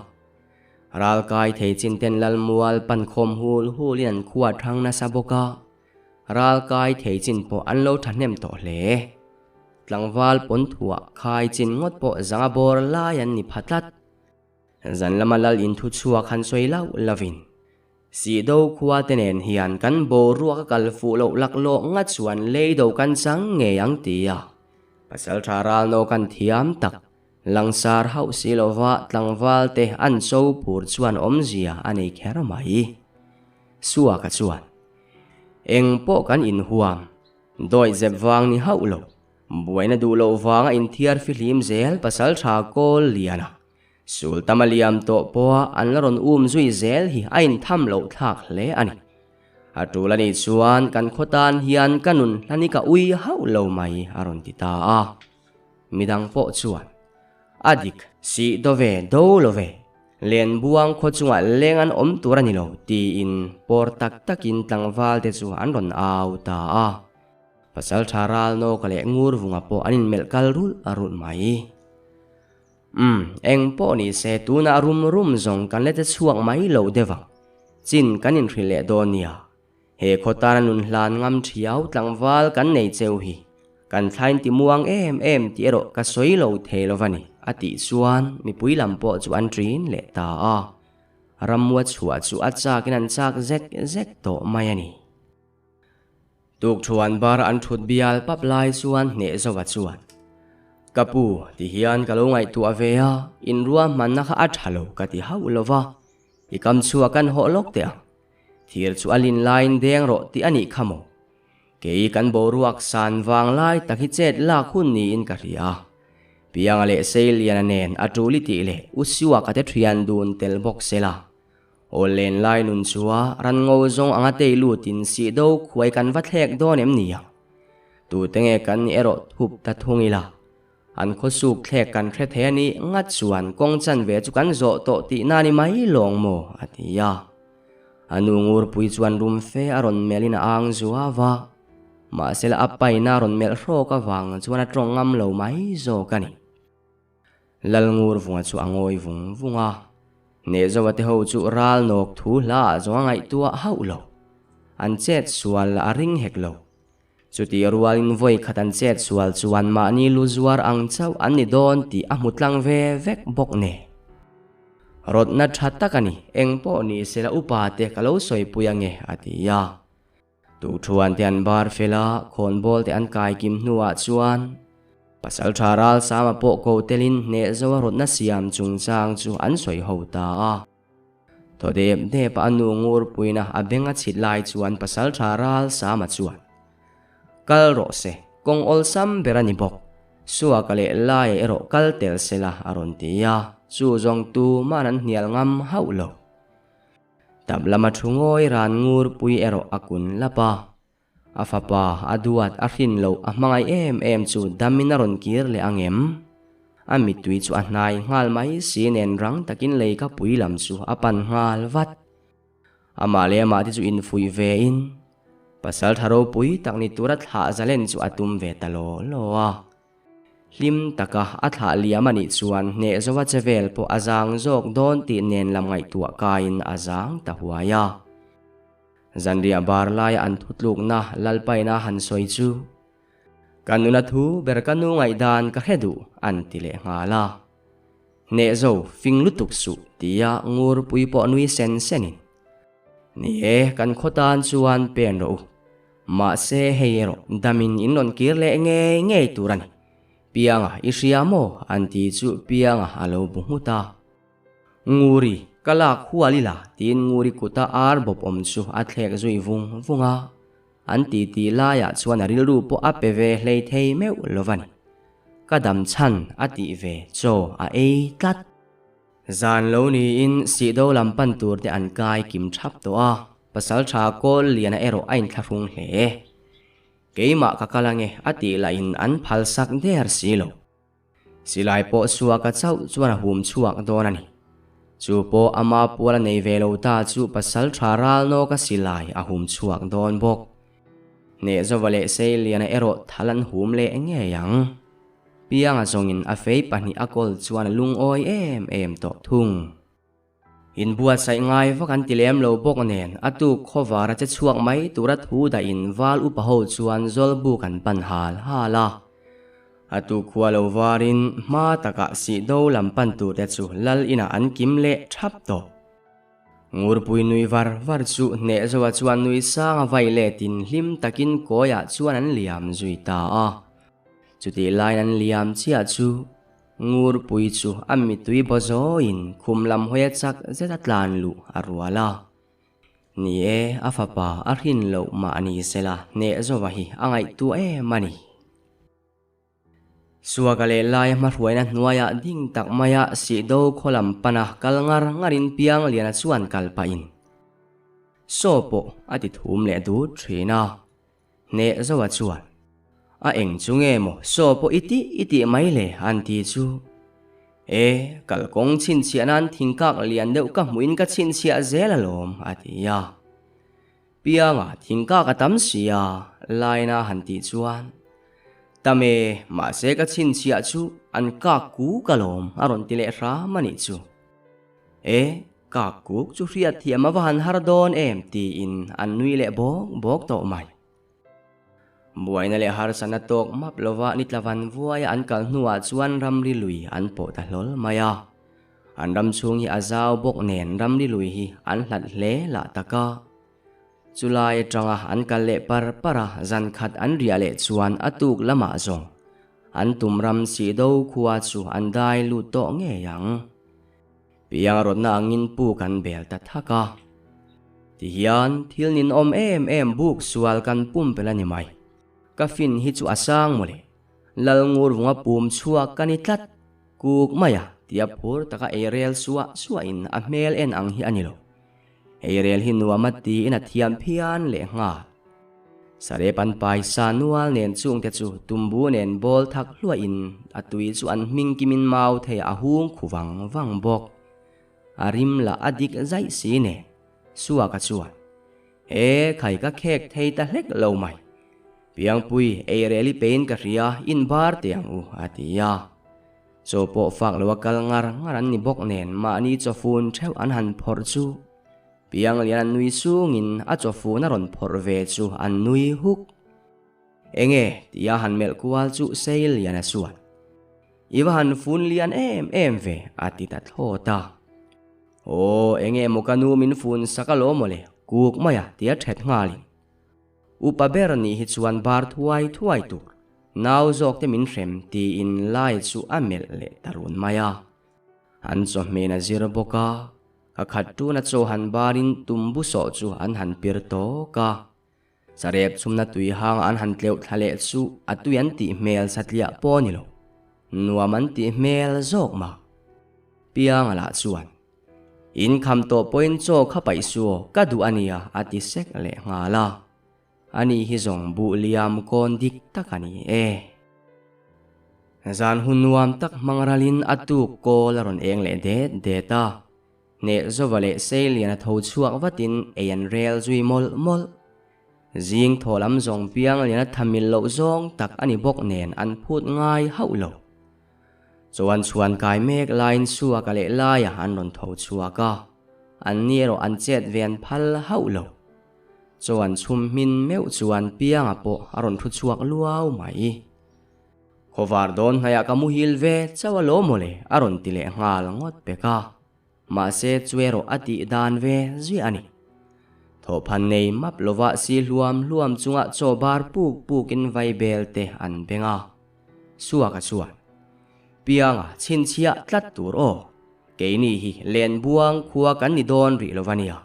Ralkai thei chin ten Lalmual pan khawm hul hulin an khua thang nasa bawk a, ralkai thei chin pawh an lo thahnem tawh hle. Tlangval pawn thuah khai chin ngawt pawh zanga bawr lai an ni pha tlat. Zan lama Lal in thu chhuak han sawi lauh lovin, Sihdo khua te nen hian kan boruak a kal fuh loh laklawh ngat chuan leido kan chang ngei ang tia Pasaltha Ralno kan thiam tak Langsar hauh si lova tlangval te an cho phur chuan awmzia a nei kher mai. Suaka chuan, Eng pawh kan inhuam, dawi zep vang ni hauh lo, buaina duh loh vanga inthiar fihlim zel pasaltha kawl liana sul tam a liam tawh pawha an la rawn um zui zel hi a intham loh thlak hle a ni. A tul a nih chuan kan khaw tan hian ka nun hlani ka ui hauh lo mai a rawn ti ta a. Midang pawh chuan, A dik, sih do ve, do lo ve, Lenbuang khaw chungah leng an awm tur a ni lo, tiin pawr tak takin tlangval te chu an rawn au ta a. Pasaltha Ralnawka leh Ngurvunga pawh an inmelh kal rulh rulh mai. Umm, eng pawh ni se tunah rum rum zawng kan la che chhuak mai lo deuh ang, chin kan inhrilh leh dawn nia. He khaw tana nun hlan ngam thiau tlangval kan nei cheu hi. Kan thlain ti muang em em tih erawh ka sawi lo thei lo va ni, a tih chuan mipui lam pawh chu an ṭin leh ta a. Ramua chhuah chu a chakin an chak zek zek tawh mai a ni. Tukṭhuan bar an ṭhut bial pap lai chuan hneh zova chuan, Ka pu, ti hian ka lo ngaihtuah ve a, in ruahmanna kha a ṭha lo ka ti hauh lo va, i kam chhuah kan hawh lawk teh ang. Thir chu a lin laiin deng rawh tih a nih kha maw? Kei kan boruak san vang lai tak hi chet lak hun niin ka hria. Pianga leh Seiliana nen a ṭul i tih leh U Siuaka te ṭhian dun tel bawk se la. Aw len lai nun chua ran ngo zawng anga tei lutin sih do khuai kan va thlek dawn em ni ang? Tute nge kan nih erawh thup ta thung ila. An khawsuk thlek kan hre thei a nih ngat chuan kawng chanve chu kan zawh tawh tihna ni mai lawng maw? a ti a. A nu ngurpui chuan rum fe a rawn melhin a ang zuau a, mahsela a paina a rawn melh hrawk avang chuan a tawng ngam lo mai zawk a ni. Lal Ngurvunga chu a ngawi vung vung a, Hnehzova te ho chu ral nawk thu hla ah zawng a ngaihtuah hauh lo. An chet sual a ring hek lo. Chutih rualin vawi khat an chet sual chuan mahni lu zuar ang chauh an ni dawn tih a hmu tlang ve vek bawk nen. Rawtna tha tak a ni, eng pawh ni sela upa te ka lo sawipui ange a ti a. Tuhthuan te an bar fel a, khawnbawl te an kai kim hnuah chuan pasal tha ral sama pawh ko telin hneh zo a rawtna siam chungchang chu an sawi ho ta a. Thaw dep dep a a nu ngurpuina a beng a chhit lai chuan pasal tha ral sama chuan, Kal rawh se, kawng awlsam ber a ni bawk. Suaka leh laia erawh kal tel sela a rawn ti a, chu zawng tuman an hnial ngam hauh lo. Tap lama thu ngawi ran ngurpui erawh a kun lap a. A fapa, a duat, a hrin loh, a hmangaih em em chu damin a rawn kir leh ang em? A mittui chu a hnai nghal mai si nen rang takin lei ka pui lam chu a pan nghal vat. Amah leh amah te chu infuih ve in, pasal tha ropui tak ni tura thlah zalen chu a tum ve ta law law a. Hlim taka a thlah liam a nih chuan hneh zova che vel pawh a zang zawk dawn tih nen lam ngaihtuah kaiin a zang ta huai a. Zanriah bar laia an thutlukna Lalpaina han sawi chu, Ka nuna thu ber ka nu ngaihdan ka hre duh an ti leh nghal a. Hneh zo fing lutuk suh tia ngurpui pawh nui sen senin, Ni e, kan khaw tan chuan pen rawh u. Mahse hei erawh damin in rawn kir leh ngei ngei tur a ni. Pianga i hria maw? an ti chu Pianga a lo bu nghut a. Nguri, ka lak hual ila tiin Nguri kuta ar bawp awm chu a thlek zui vung vung a. An titi laiah chuan a rilru pawh a pe ve hlei thei meuh lo va ni. Ka dam chhan a tih ve chaw a ei tlat. Zan lo niin Sihdo lam pan tur te an kai kim thap tawh a, Pasaltha kawl liana erawh a inthlahrung hle. Keimah ka kal ange a tih lahin an phalsak der si lo. Silai pawh suaka chauh chuan a hum chhuak dawn a ni. Chu pawh ama pual a nei ve lo ta chu pasal tha ral nawka silai a hum chhuak dawn bawk. Hnehzova leh Seiliana erawh thal an hum leh ngei ang. Pianga zawngin a fei pahnih a kawl chuan a lungawi em em tawh thung. Inbuatsaih ngai vak an ti lem lo bawk nen a tuk khawvar a che chhuak mai tura thu dahin val upa ho chuan zawlbuk an pan hal hal a. A tuk khua lo varin hma takah sihdo lam pan turte chu lal inah an kim leh thap tawh. Ngurpui nui var var chu hnehzoa chuan nui sang a vai letin hlim takin kawiah chuan an liam zui ta a. Chutih laiin an liam chiah chu Ngurpui chu a mittui baw zawiin khum lam hawia chak zet a tlan luh a rual a. Ni e, a fapa a hrin loh mah ni sela hneh zawva hi a ngaihtuah em a ni. Suaka leh laia hmahruaina hnuaiah ding tak maia Sihdo khaw lam pana kal ngar ngarin Piangliana chuan kal pahin Saw pawh a ti thum leh dut thin a. Hneh zoa chuan, A eng chu nge maw saw pawh i tih i tih mai le an ti chu. E, kalkawng chhinchhiah nan thingkak lian deuh ka hmuhin ka chhinchhiah zel alawm a ti a. Pianga thingkak a tam si a, Laina han tih chuan, Tam e, mahse ka chhinchhiah chu an kak kuk alawm a rawn ti leh hram a nih chu. E, ka kuk chu hriat thiam a va han har dawn em tiin an nui leh bawk bawk tawh mai. Buaina leh harsatna tawk map lova nitla van vuaia an kal hnuah chuan ramri lui an pawh ta hlawl mai a. An ram chhung hi a zau bawk nen ramri lui hi an hlat hle lah tak a. Chulai atanga an kal leh par par a, zan khat an riah leh chuan a tuk lamah zawng an tum ram sih do khua chu an dai lut tawh ngei ang. Piang rawtna angin puk an bel ta thak a. Tihian thil ninawm em em buk sual kan pumpelh a ni mai. Ka fin hi chu a sang mawle. Lalngur vunga pum chhuak ka ni tlat. Kuk mai a, tia phur taka ei rel suah suahin a hmel en ang hi a ni lo. Ei rel hi nuam a tiin a thiam phian leh nghal. Sarep an paisa nual nen chungte chu tumbu nen bawl thak hluahin a tui chu an hming kimin mau thei a hung khu vang vang bawk. A rim lah a dik zaih si nen Suaka chuan, E khai ka khek thei ta hlek lo mai. Piangpui ei rel i pein ka hria inbar teh ang u a ti a. Chaw pawh fak lo a kal ngar ngar an ni bawk nen mahni chawfun theuh an han phawrh chu Pianglian an nui sungin a chawfun a rawn phawrh ve chu an nui huk. Enge tia han melh kual chu Seilian a suat. I va han fun lian em em ve a ti ta thlawt a. Aw enge maw ka nu min fun sak alawm mawle kuk mai a tia that nghalin. Upa ber nih hi chuan bar thuai thuai tur nau zawk te min hrem tiin lai chu a melh leh ta run mai a. An chawhmeh a zir bawk a, ka khat tuna chaw han barin tumbu sawh chu an han pir tawk a. Sarep chhumna tui hang an han tleuh thla leh chu a tui an tih hmel satliah pawh a ni lo, nuam an tih hmel zawk mah. Pianga lah chuan, In kham tawh pawhin chaw kha paih su aw, ka duh a nia, a ti sek leh nghal a. Ani hi zawng buh liam kawn dik tak a ni e. Zan hun nuam tak hmang ralin a tuk kawl a rawn eng leh det det a. Hneh Zova leh Seilian a tho chhuak vatin ei an rel zui mawlh mawlh. Zing thaw lam zawng piang lian a thamil loh zawng tak a ni bawk nen an phut ngai hauh lo. Chuan chhuan kai mek laiin Suaka leh Laia an rawn tho chhuak a, an ni erawh an chet ve an phal hauh lo. Chuan chhum hmin meuh chuan Pianga pawh a rawn thu chhuak luau mai. Khawvar dawn hnaiah ka muhil ve chauh alawm mawle a rawn ti leh nghal ngawt pek a. Mahse chu erawh a tih dan ve zui a ni. Thawhphan nei map lova si hluam hluam chunga chaw bar puk pukin vaibel te an beng a. Suaka chuan, Pianga chhinchhiah tlat tur aw, keini hi Lenbuang khua kan ni dawn rih lova nia.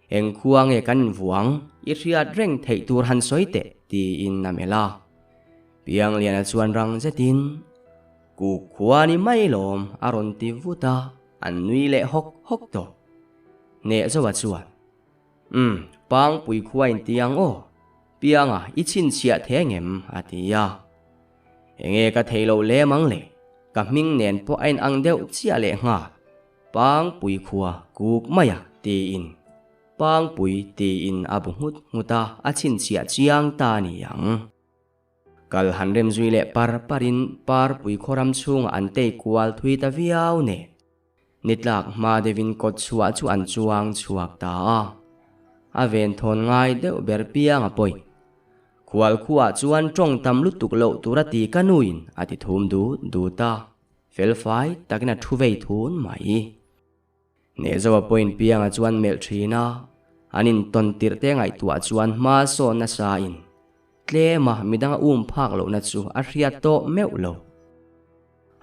Eng khua nge kan invuang i hriat reng theih tur han sawi teh tiin a melh a. Piangliana chuan rang zetin, Kuk khua ni mai lawm a rawn ti vut a, an nui leh hawk hawk tawh. Hnehzoa chuan, Umm, Pangpui khua inti ang aw, Pianga i chhinchhiah thei angem? a ti a. Enge ka thei loh lem ang le, ka hming nen pawh a inang deuh chiah leh nghal. Pangpui khua kuk mai a tiin Pangpui tiin a bu nghut nghut a, a chhinchhiah chiang ta a ni ang. Kal han rem zui leh par parin Parpui khaw ram chhungah an tei kual thui ta viau nen. Ni tlak hma deuhin kawt chhuah chu an chuang chhuak ta a, a venthawn ngai deuh ber piang a pawi. Khual khuaah chuan tawng tam lutuk loh tur a ti ka nuin a ti thum dut dut a. Felfai takin a thu vei thun mai. Nehzoa pawhin pianga chuan melh thin a, an intawn tirh te ngaihtuah chuan hma sawn nasa in tlema midang a um phak lohna chu a hriat tawh meuh lo.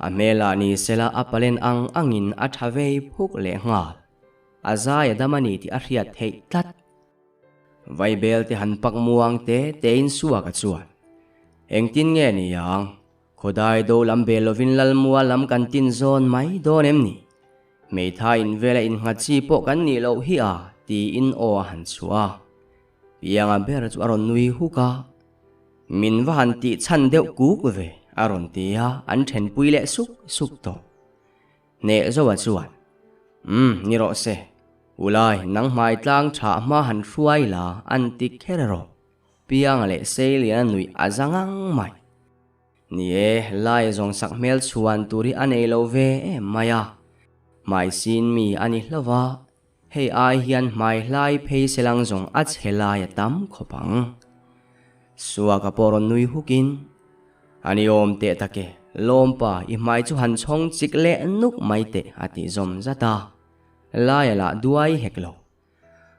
A hmelah ni sela a palen ang angin a tha vei phuk leh nghal. A zai a dam a ni tih a hriat theih tlat. Vaibel te han pak muang te tein Suaka chuan, Engtin nge ni ang? Khawdai do lam bel lovin Lalmua lam kan tin zawn mai dawn em ni? Hmeithai in vela innghat chi pawh kan nih loh hi a, tiin aw a han chhuah a. Pianga ber chu a rawn nui huk a, Min va han tih chhan deuh kuk ve, a rawn ti a, an thenpui leh suk suk tawh. Hneh Zoa chuan, Umm, ni rawh se, Ulai, nang hmai tlang tha hma han hruai la, an ti kher erawh. Pianga leh Seiliana nuih a za ngang mai. Ni e, lai zawng sak hmel chhuan tur hi a nei lo ve em mai a. Hmai sin mi a ni hlo va, hei ai hian hmai hlai phei se lang zawng a chhe lai a tam khawp ang. Suaka pawh rawn nui hukin, A ni awm teh tak e, Lawmpa, i hmai chu han chhawng chik leh nuk mai teh, a tih zawm zat a. Laia lah duai hek lo.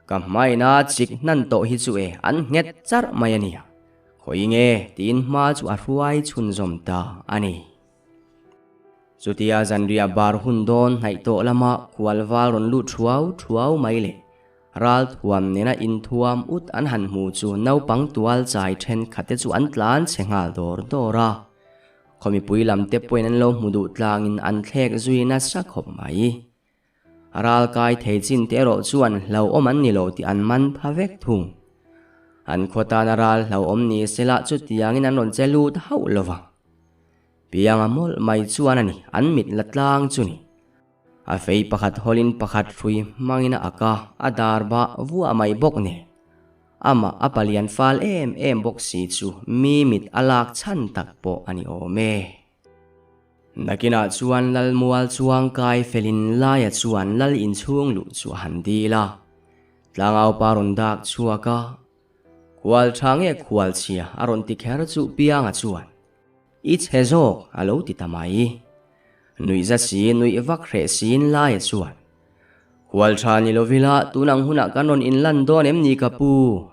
Ka hmaina chik hnan tawh hi chu e, an nghet charh mai a nia. Khawi nge tiin hma chu a hruai chhunzawm ta a ni. Chutia zanriah bar hun dawn hnaih tawh lama khual val rawn lut thuau thuau mai le. Ral thuam nena inthuam ut an han hmu chu naupang tual chai thenkhat te chu an tlan chhe nghal dawr dawr a. Khaw mipui lam te pawhin an lo hmu duh tlangin an thlek zui nasa khawp mai. Ral kai thei chin te erawh chuan hlauhawm an ni lo tih an man pha vek thung. An khaw tana ral hlauhawm ni sela chutiangin an rawn che lut hauh lo vang. Pianga mawlh mai chuan a ni, an mit la tlang chu ni. A fei pakhat hawlin pakhat hrui hmangin a ak a, a dar bah vuah mai bawk nen. Amah a palian fal em em bawk si chu mi mit a lak chhan tak pawh a ni awm e. Nakinah chuan Lal mual chuang kai felin laia chuan Lal inchhung luh chu a han dil a. Tlangau pa rawn dak chhuak a, Khual tha nge khual chhia a rawn ti kher chu Pianga chuan, I chhe zawk a lo ti ta mai. Nuih za si nuih vak hreh siin laia chuan, Khual tha ni lovila tun ang hunah kan rawn inlan dawn em ni ka pu?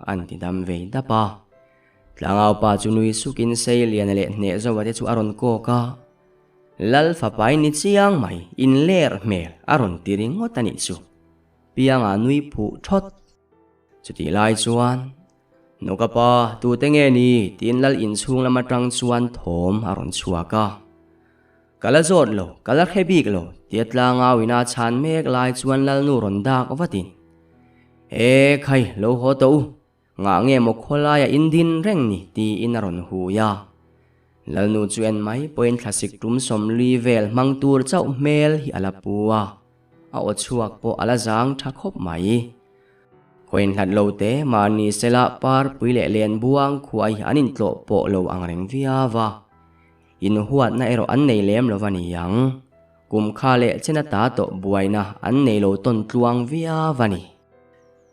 an ti dam vei dap a. Tlangau pa chu nui sukin Seiliana leh Hnehzova te chu a rawn kawk a, Lal fapai ni chiang mai in ler hmel a rawn ti ringawt a nih chu. Pianga nui phuh thawt. Chutih lai chuan, Nuka pa, tute nge ni? tiin Lal inchhung lam atang chuan thawm a rawn chhuak a. Ka la zawt lo, ka la hre bik lo, tia tlangau ina chhan mek lai chuan Lalnu rawn dak vatin, E khai, lo haw tawh u, Ngah nge maw khawlaia in din reng ni tiin a rawn hui a. Lalnu chu en mai pawhin thlasik tum sawmli vel hmang tur chauh hmel hi a la pu a, a aw chhuak pawh a la zang tha khawp mai. Khawiin hlat lo te mahni sela parpui leh len buang khuai an intlawh pawh lo ang reng viau a, inhuatna erawh an nei lem lo va ni ang. Kum kha leh chen ata tawh buaina an nei lo tawn tluang viau a ni.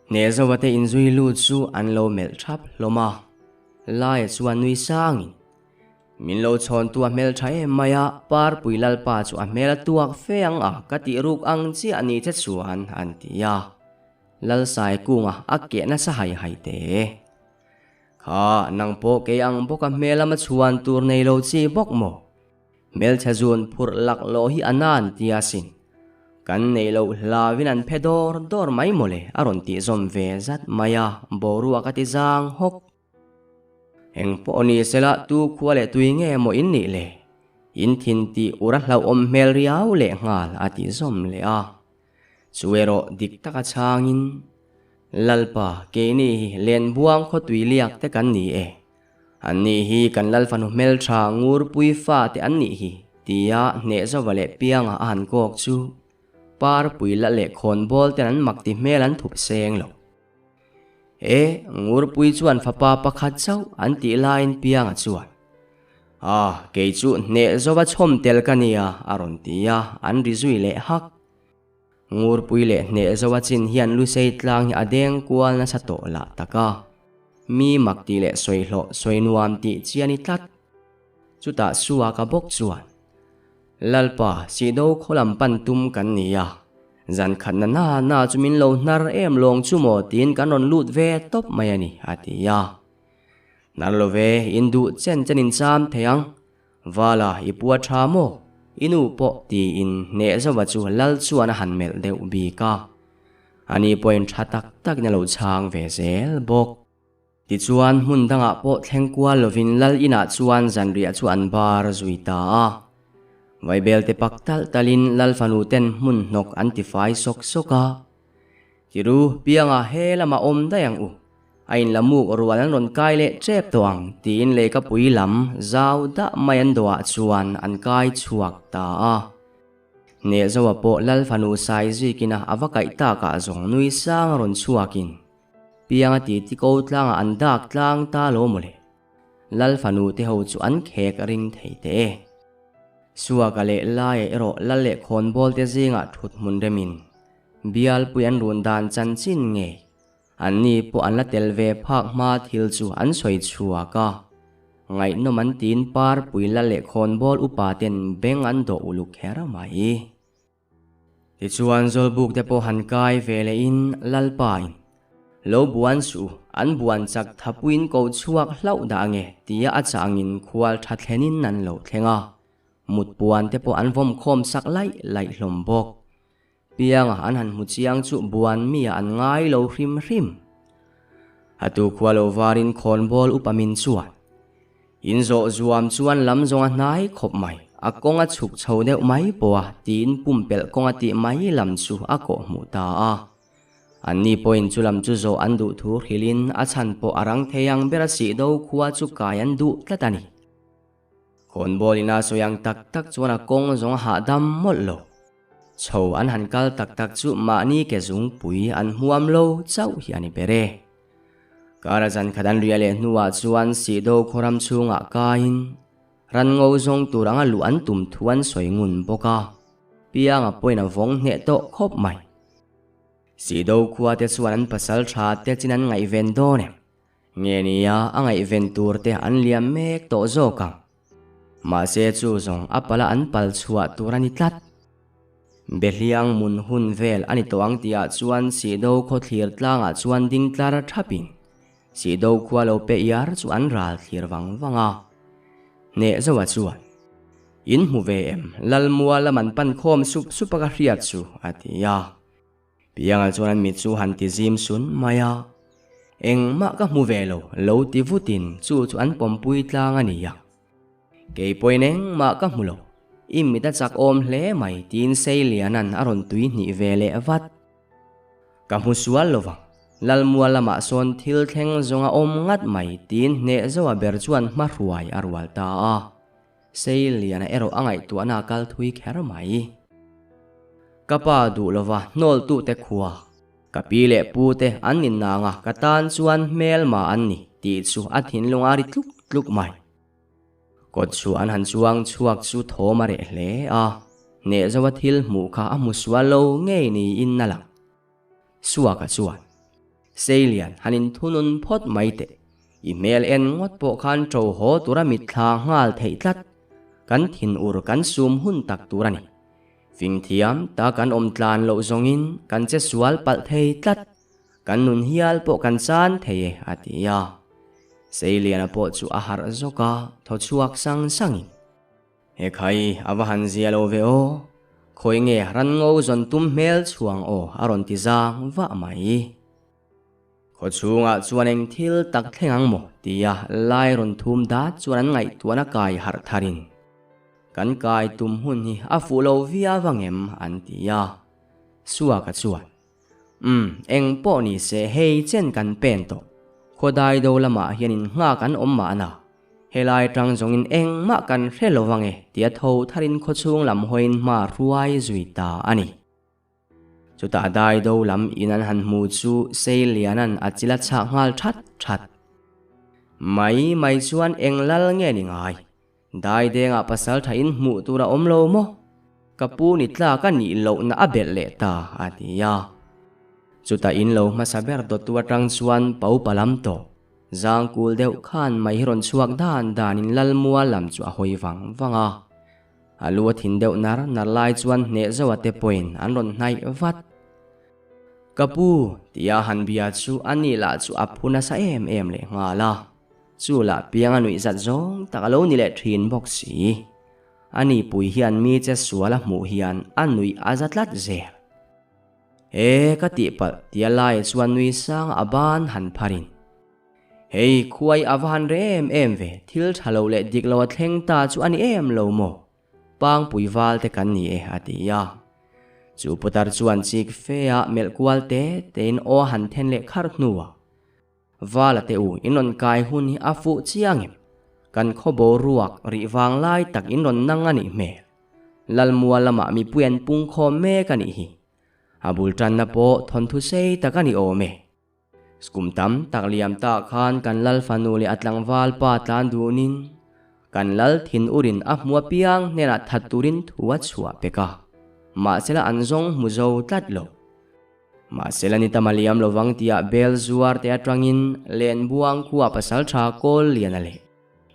Hnehzova te inzui lut chu an lo melh thap hlawm a, Laia chuan nui sangin, Min lo chhawntu a hmel tha em mai a, Parpui Lalpa chu a hmel a tuak fe ang a, ka tih ruk ang chiah ni che chuan, an ti a. Lalsai kunga a keh nasa hai hai te. Kha, nang pawh kei ang bawk a hmel lama chhuan tur nei lo chi bawk maw? Hmelchhe zun phurh laklawh hi a nan tia sin. Kan neih loh hlauin an phe dawr dawr mai mawle a rawn tih zawm ve zat mai a, boruak a ti zang hawk. Eng pawh ni sela tu khua leh tui nge maw in nih le? In thin tih ur a hlauhawm hmel riau leh nghal a tih zawm leh a. Chu erawh dik taka chhangin, Lalpa, keini hi Lenbuang khawtui liak te kan ni e. An nih hi kan Lalfanu hmeltha Ngurpui fate an nih hi, tia Hnehzova leh Pianga a han kawk chu Parpui la leh khawnbawl ten an mak ti hmel an thup seng lo. E, Ngurpui chuan fapa pakhat chauh an tih laiin Pianga chuan, Ah, kei chu Hnehzova chhawm tel ka nia, a rawn ti a, an ri zui leh hak. Ngurpui leh Hnehzoa chin hian Lusei tlang hi a deng kual nasa tawh lah tak a. Mi mak tih leh sawi hlawh sawi nuam tih chi a ni tlat. Chutah Sua ka bawk chuan, Lalpa, Sihdo khaw lam pan tum kan ni a, zan khat na na na chu min lo hnar em lawng chu maw tiin kan rawn lut ve tawp mai a ni, a ti a. Hnar lo ve, in duh chen chen in cham thei ang. Vala, i pu a tha maw? I nu pawh tiin Hnehzova chu Lal chuan a han melh deuh bik a. Ani pawhin tha tak takin a lo chhang ve zel bawk. Tichuan hmun dangah pawh thleng kual lovin Lal inah chuan zanriah chu an bar zui ta a. Vaibelte pak talh talhin Lal fanu ten hmun hnawk an tifai sawk sawk a. Tiru, pianga he lamah awm daih ang u. A inla muk rual an rawn kai leh tep tawh ang tiin lehkapui lam zau dah mai an dawhah chuan an kai chhuak ta a. Hnehzoa pawh Lal fanu Saizikin a ava kaih takah zawng nui sang a rawn chhuakin pianga titi ko tlangah an dak tlang ta lo mawle. Lal fanu te ho chu an khek ring thei teh e. Suaka leh Laia erawh Lal leh khawnbawl te zingah thut hmun remin bialpui an run dan chanchin ngei. Anni pawh an la tel ve phak hma thil chu an sawi chhuak a. Ngaihnawm an tiin Parpui la leh khawnbawl upa ten beng an dawh uluk kher mai. Tichuan Zawlbuk te pawh han kai ve lehin Lalpain, Lo buan suh u, an buan chak thapuiin ko chhuak hlauh dah ange tia a changin khual tha thlenin an lo thleng a. Mut puan te pawh an vawm khawm sak laih laih hlawm bawk. Pianga an han hmu chiang chu buan mi ah an ngai lo hrim hrim. A tu khua lo varin khawnbawl upa min chuan in zawh zuam chuan lam zawng a hnai khawp mai, a kawng a chhuk chho deuh mai pawh a tiin pumpelh kawng a tih mai lam chu a kawh hmuh ta a. Anni pawhin chu lam chu zawh an duh thu hrilhin a chhan pawh a rang thei ang ber a sih do khua chu kai an duh tlat a ni. Khawnbawl ina sawi ang tak tak chuan a kawng zawng a hahdam mawlh lo. Chho an han kal tak tak chu mahni ke zungpui an hmuam lo chauh hi a ni ber e. Kara zan khat an riah leh hnuah chuan Sihdo khawram chhungah kaiin ran ngo zawng tur anga luh an tum thu an sawi ngun bawk a, Pianga pawhin a vawng hneh tawh khawp mai. Sihdo khua te chuan an pasal tha te chin an ngaihven dawn em? Nge nia a ngaihven tur te an liam mek tawh zawk ang. Mahse chu zawng a pala an pal chhuah tur a ni tlat. Behliang mun hun vel a ni tawh ang tihah chuan Sihdo khaw thlir tlangah chuan ding tlar thapin Sihdo khua lo pe iar chu an ral thlir vang vang a. Hneh zoa chuan, In hmu ve em, Lalmua lam an pan khawm sup sup a ka hriat chu, a ti a. Pianga chuan an mit chu han ti zim sun mai a, Engmah ka hmu ve lo, lo ti vutin chu chu an pawmpui tlang a ni a. Kei pawhin engmah ka hmu lo, i mit a chak awm hle mai tiin Seiliana'n a rawn tui hnih ve leh vat. Ka hmu sual lo vang, Lalmua lamah sawn thil thleng zawng a awm ngat mai tiin hneh zoa ber chuan hma hruai a rual ta a. Seiliana erawh a ngaihtuahna a kal thui kher mai. Ka pa duh lova hnawltute khua, ka pi leh pu te an ni nang a, ka tan chuan hmelma an ni tih chu a thinlung a ri tluk tluk mai. Kawt chu an han chuang chhuak chu thawm a reh hle a, hneh zoa thil hmuh kha a hmu sual lo ngei niin a lang. Suaka chuan, Seilian, han inthunun phawt mai teh. I hmel en ngawt pawh khan ṭo haw tura mitthla nghal theih tlat. Kan thin ur kan sum hun tak tur a ni. Fingthiam ta kan awm tlan loh zawngin kan che sual palh thei tlat. Kan nun hial pawh kan chan thei e, a ti a. Seiliana pawh chu a harh zawk a, thaw chhuak sang sangin. He khai a va han zia lo ve aw, khawi nge ran ngo zawn tum hmel chhuang aw a rawn ti zang vah mai. Khaw chhungah chuan eng thil tak thleng ang maw tia lai rawn thum dat chuan an ngaihtuahna kai harh tharin kan kai tum hun hi a fuh lo viau angem an ti a. Suaka chuan. Umm, eng pawh ni se hei chen kan pen tawh. Khawdai do lamah hian in nghak an awm mahna. Helai tang zawngin engmah kan hre lo vang e tia tho tharin khawchhung lam hawiin hma hruai zui ta a ni. Chutah dai do lam in an han hmu chu Seiliana'n a chil a chhah nghal that that. Mai mai chuan eng lal nge ni ngai? Daidengah pasal tha in hmuh tur a awm lo maw? Ka pu ni tlak a nih lohna a belh leh ta, a ti a. Chutah in lo hmasa ber dawttu atang chuan Paupa lam tawh, zangkul deuh khan mai hi rawn chhuak dan danin Lalmua lam chu a hawi vang vang a. A lu a thin deuh nar nar lai chuan hneh zoa te pawhin an rawn hnaih vat. Ka pu, tia han bia chu a nih lah chu a phu nasa em em leh nghal a. Chu lah piang a nuih zat zawng tak a lo ni leh thin bawk si. A ni pui hian mi che sual a hmuh hian a nuih a za tlat zel. E ka tihpalh tia lai chuan nui sang a ban han pharin. Hei khuai a va han re em em ve, thil tha lo leh dik lo a thleng ta chu a ni em lo maw? Pangpui val te kan ni e a ti a. Chu putar chuan chik fe a melh kual te tein aw a han then leh kharh hnuah. Vala te u, in rawn kai hun hi a fuh chiang em? Kan khaw boruak rih vang lai tak in rawn nang a nih hmel. Lalmua lamah mipui an pung khawm mek a nih hi. A bul tanna pawh thawnthu sei tak a ni awm e. Kum tam tak liam tah khan kan lal fanu leh a tlangval pa tlan dunin kan lal thin urin a hmu apiang hnenah that turin thu a chhuah pek a. Mahsela an zawng hmu zo tlat lo. Mahsela ni tam a liam lovang tihah bel zuar te atangin Lenbuang khua pasaltha kawl lian a leh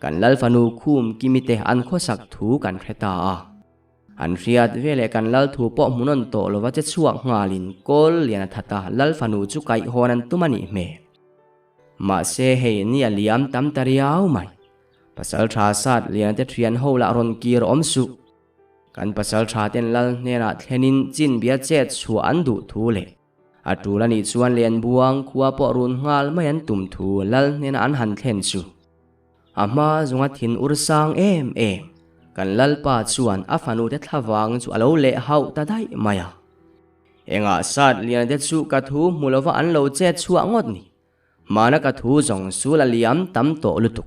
kan Lalfanu khum kimi te an khawsak thu kan hre ta a. An hriat veleh kan lal thu pawh hmuhnawn tawh lova che chhuak nghalin kawl lian a that a, Lalfanu chu kaihhawn an tum a nih hmel. Mahse hei ni a liam tam ta riau mai. Pasal tha sat lian te thian ho lah rawn kir awm suh. Kan pasal tha ten lal hnenah thlenin chin bia chet chhuah an duh thu leh a tul a nih chuan Lianbuang khua pawh run nghal mai an tum thu lal hnenah an han thlen chu a hma zunga thin ur sang em em kan lalpa chuan a fanu te thlavang chu a lo leh hauh ta daih mai a. Engah sat lian te chu ka thu hmu lova an lo chet chhuah ngawt ni. Hmana ka thu zawng sul a liam tam tawh lutuk.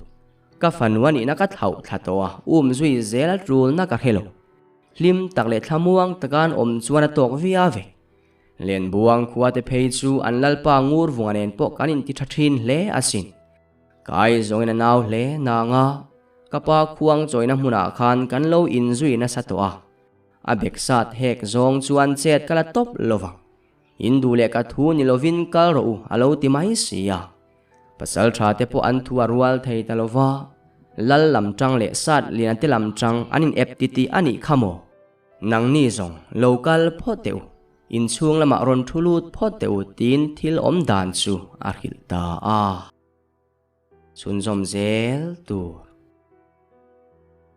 Ka fanu a nihna ka thlauh thla tawh a, um zui zel a tulna ka hre lo. Hlim tak leh thlamuang taka an awm chuan a tawk viau ve. Lenbuang khua te phei chu an lalpa ngur vunga nen pawh kan inti tha thin hle asin. Ka ai zawngin a nau hle nang a, ka pa khuang chawina hmunah khan kan lo inzui nasa tawh a. A bek sat hek zawng chuan chet ka la tawp lo vang. In duh leh ka thu ni lovin kal rawh u a lo ti mai si a. Pasal tha te pawh an thu a rual thei ta lo va, lal lam tang leh sat lian te lam tang an in ep ti tih a nih kha maw? Nangni zawng lo kal phawt teh u, inchhung lamah rawn thu lut phawt teh u tiin thil awm dan chu a hrilh ta a. Chhunzawm zel tur.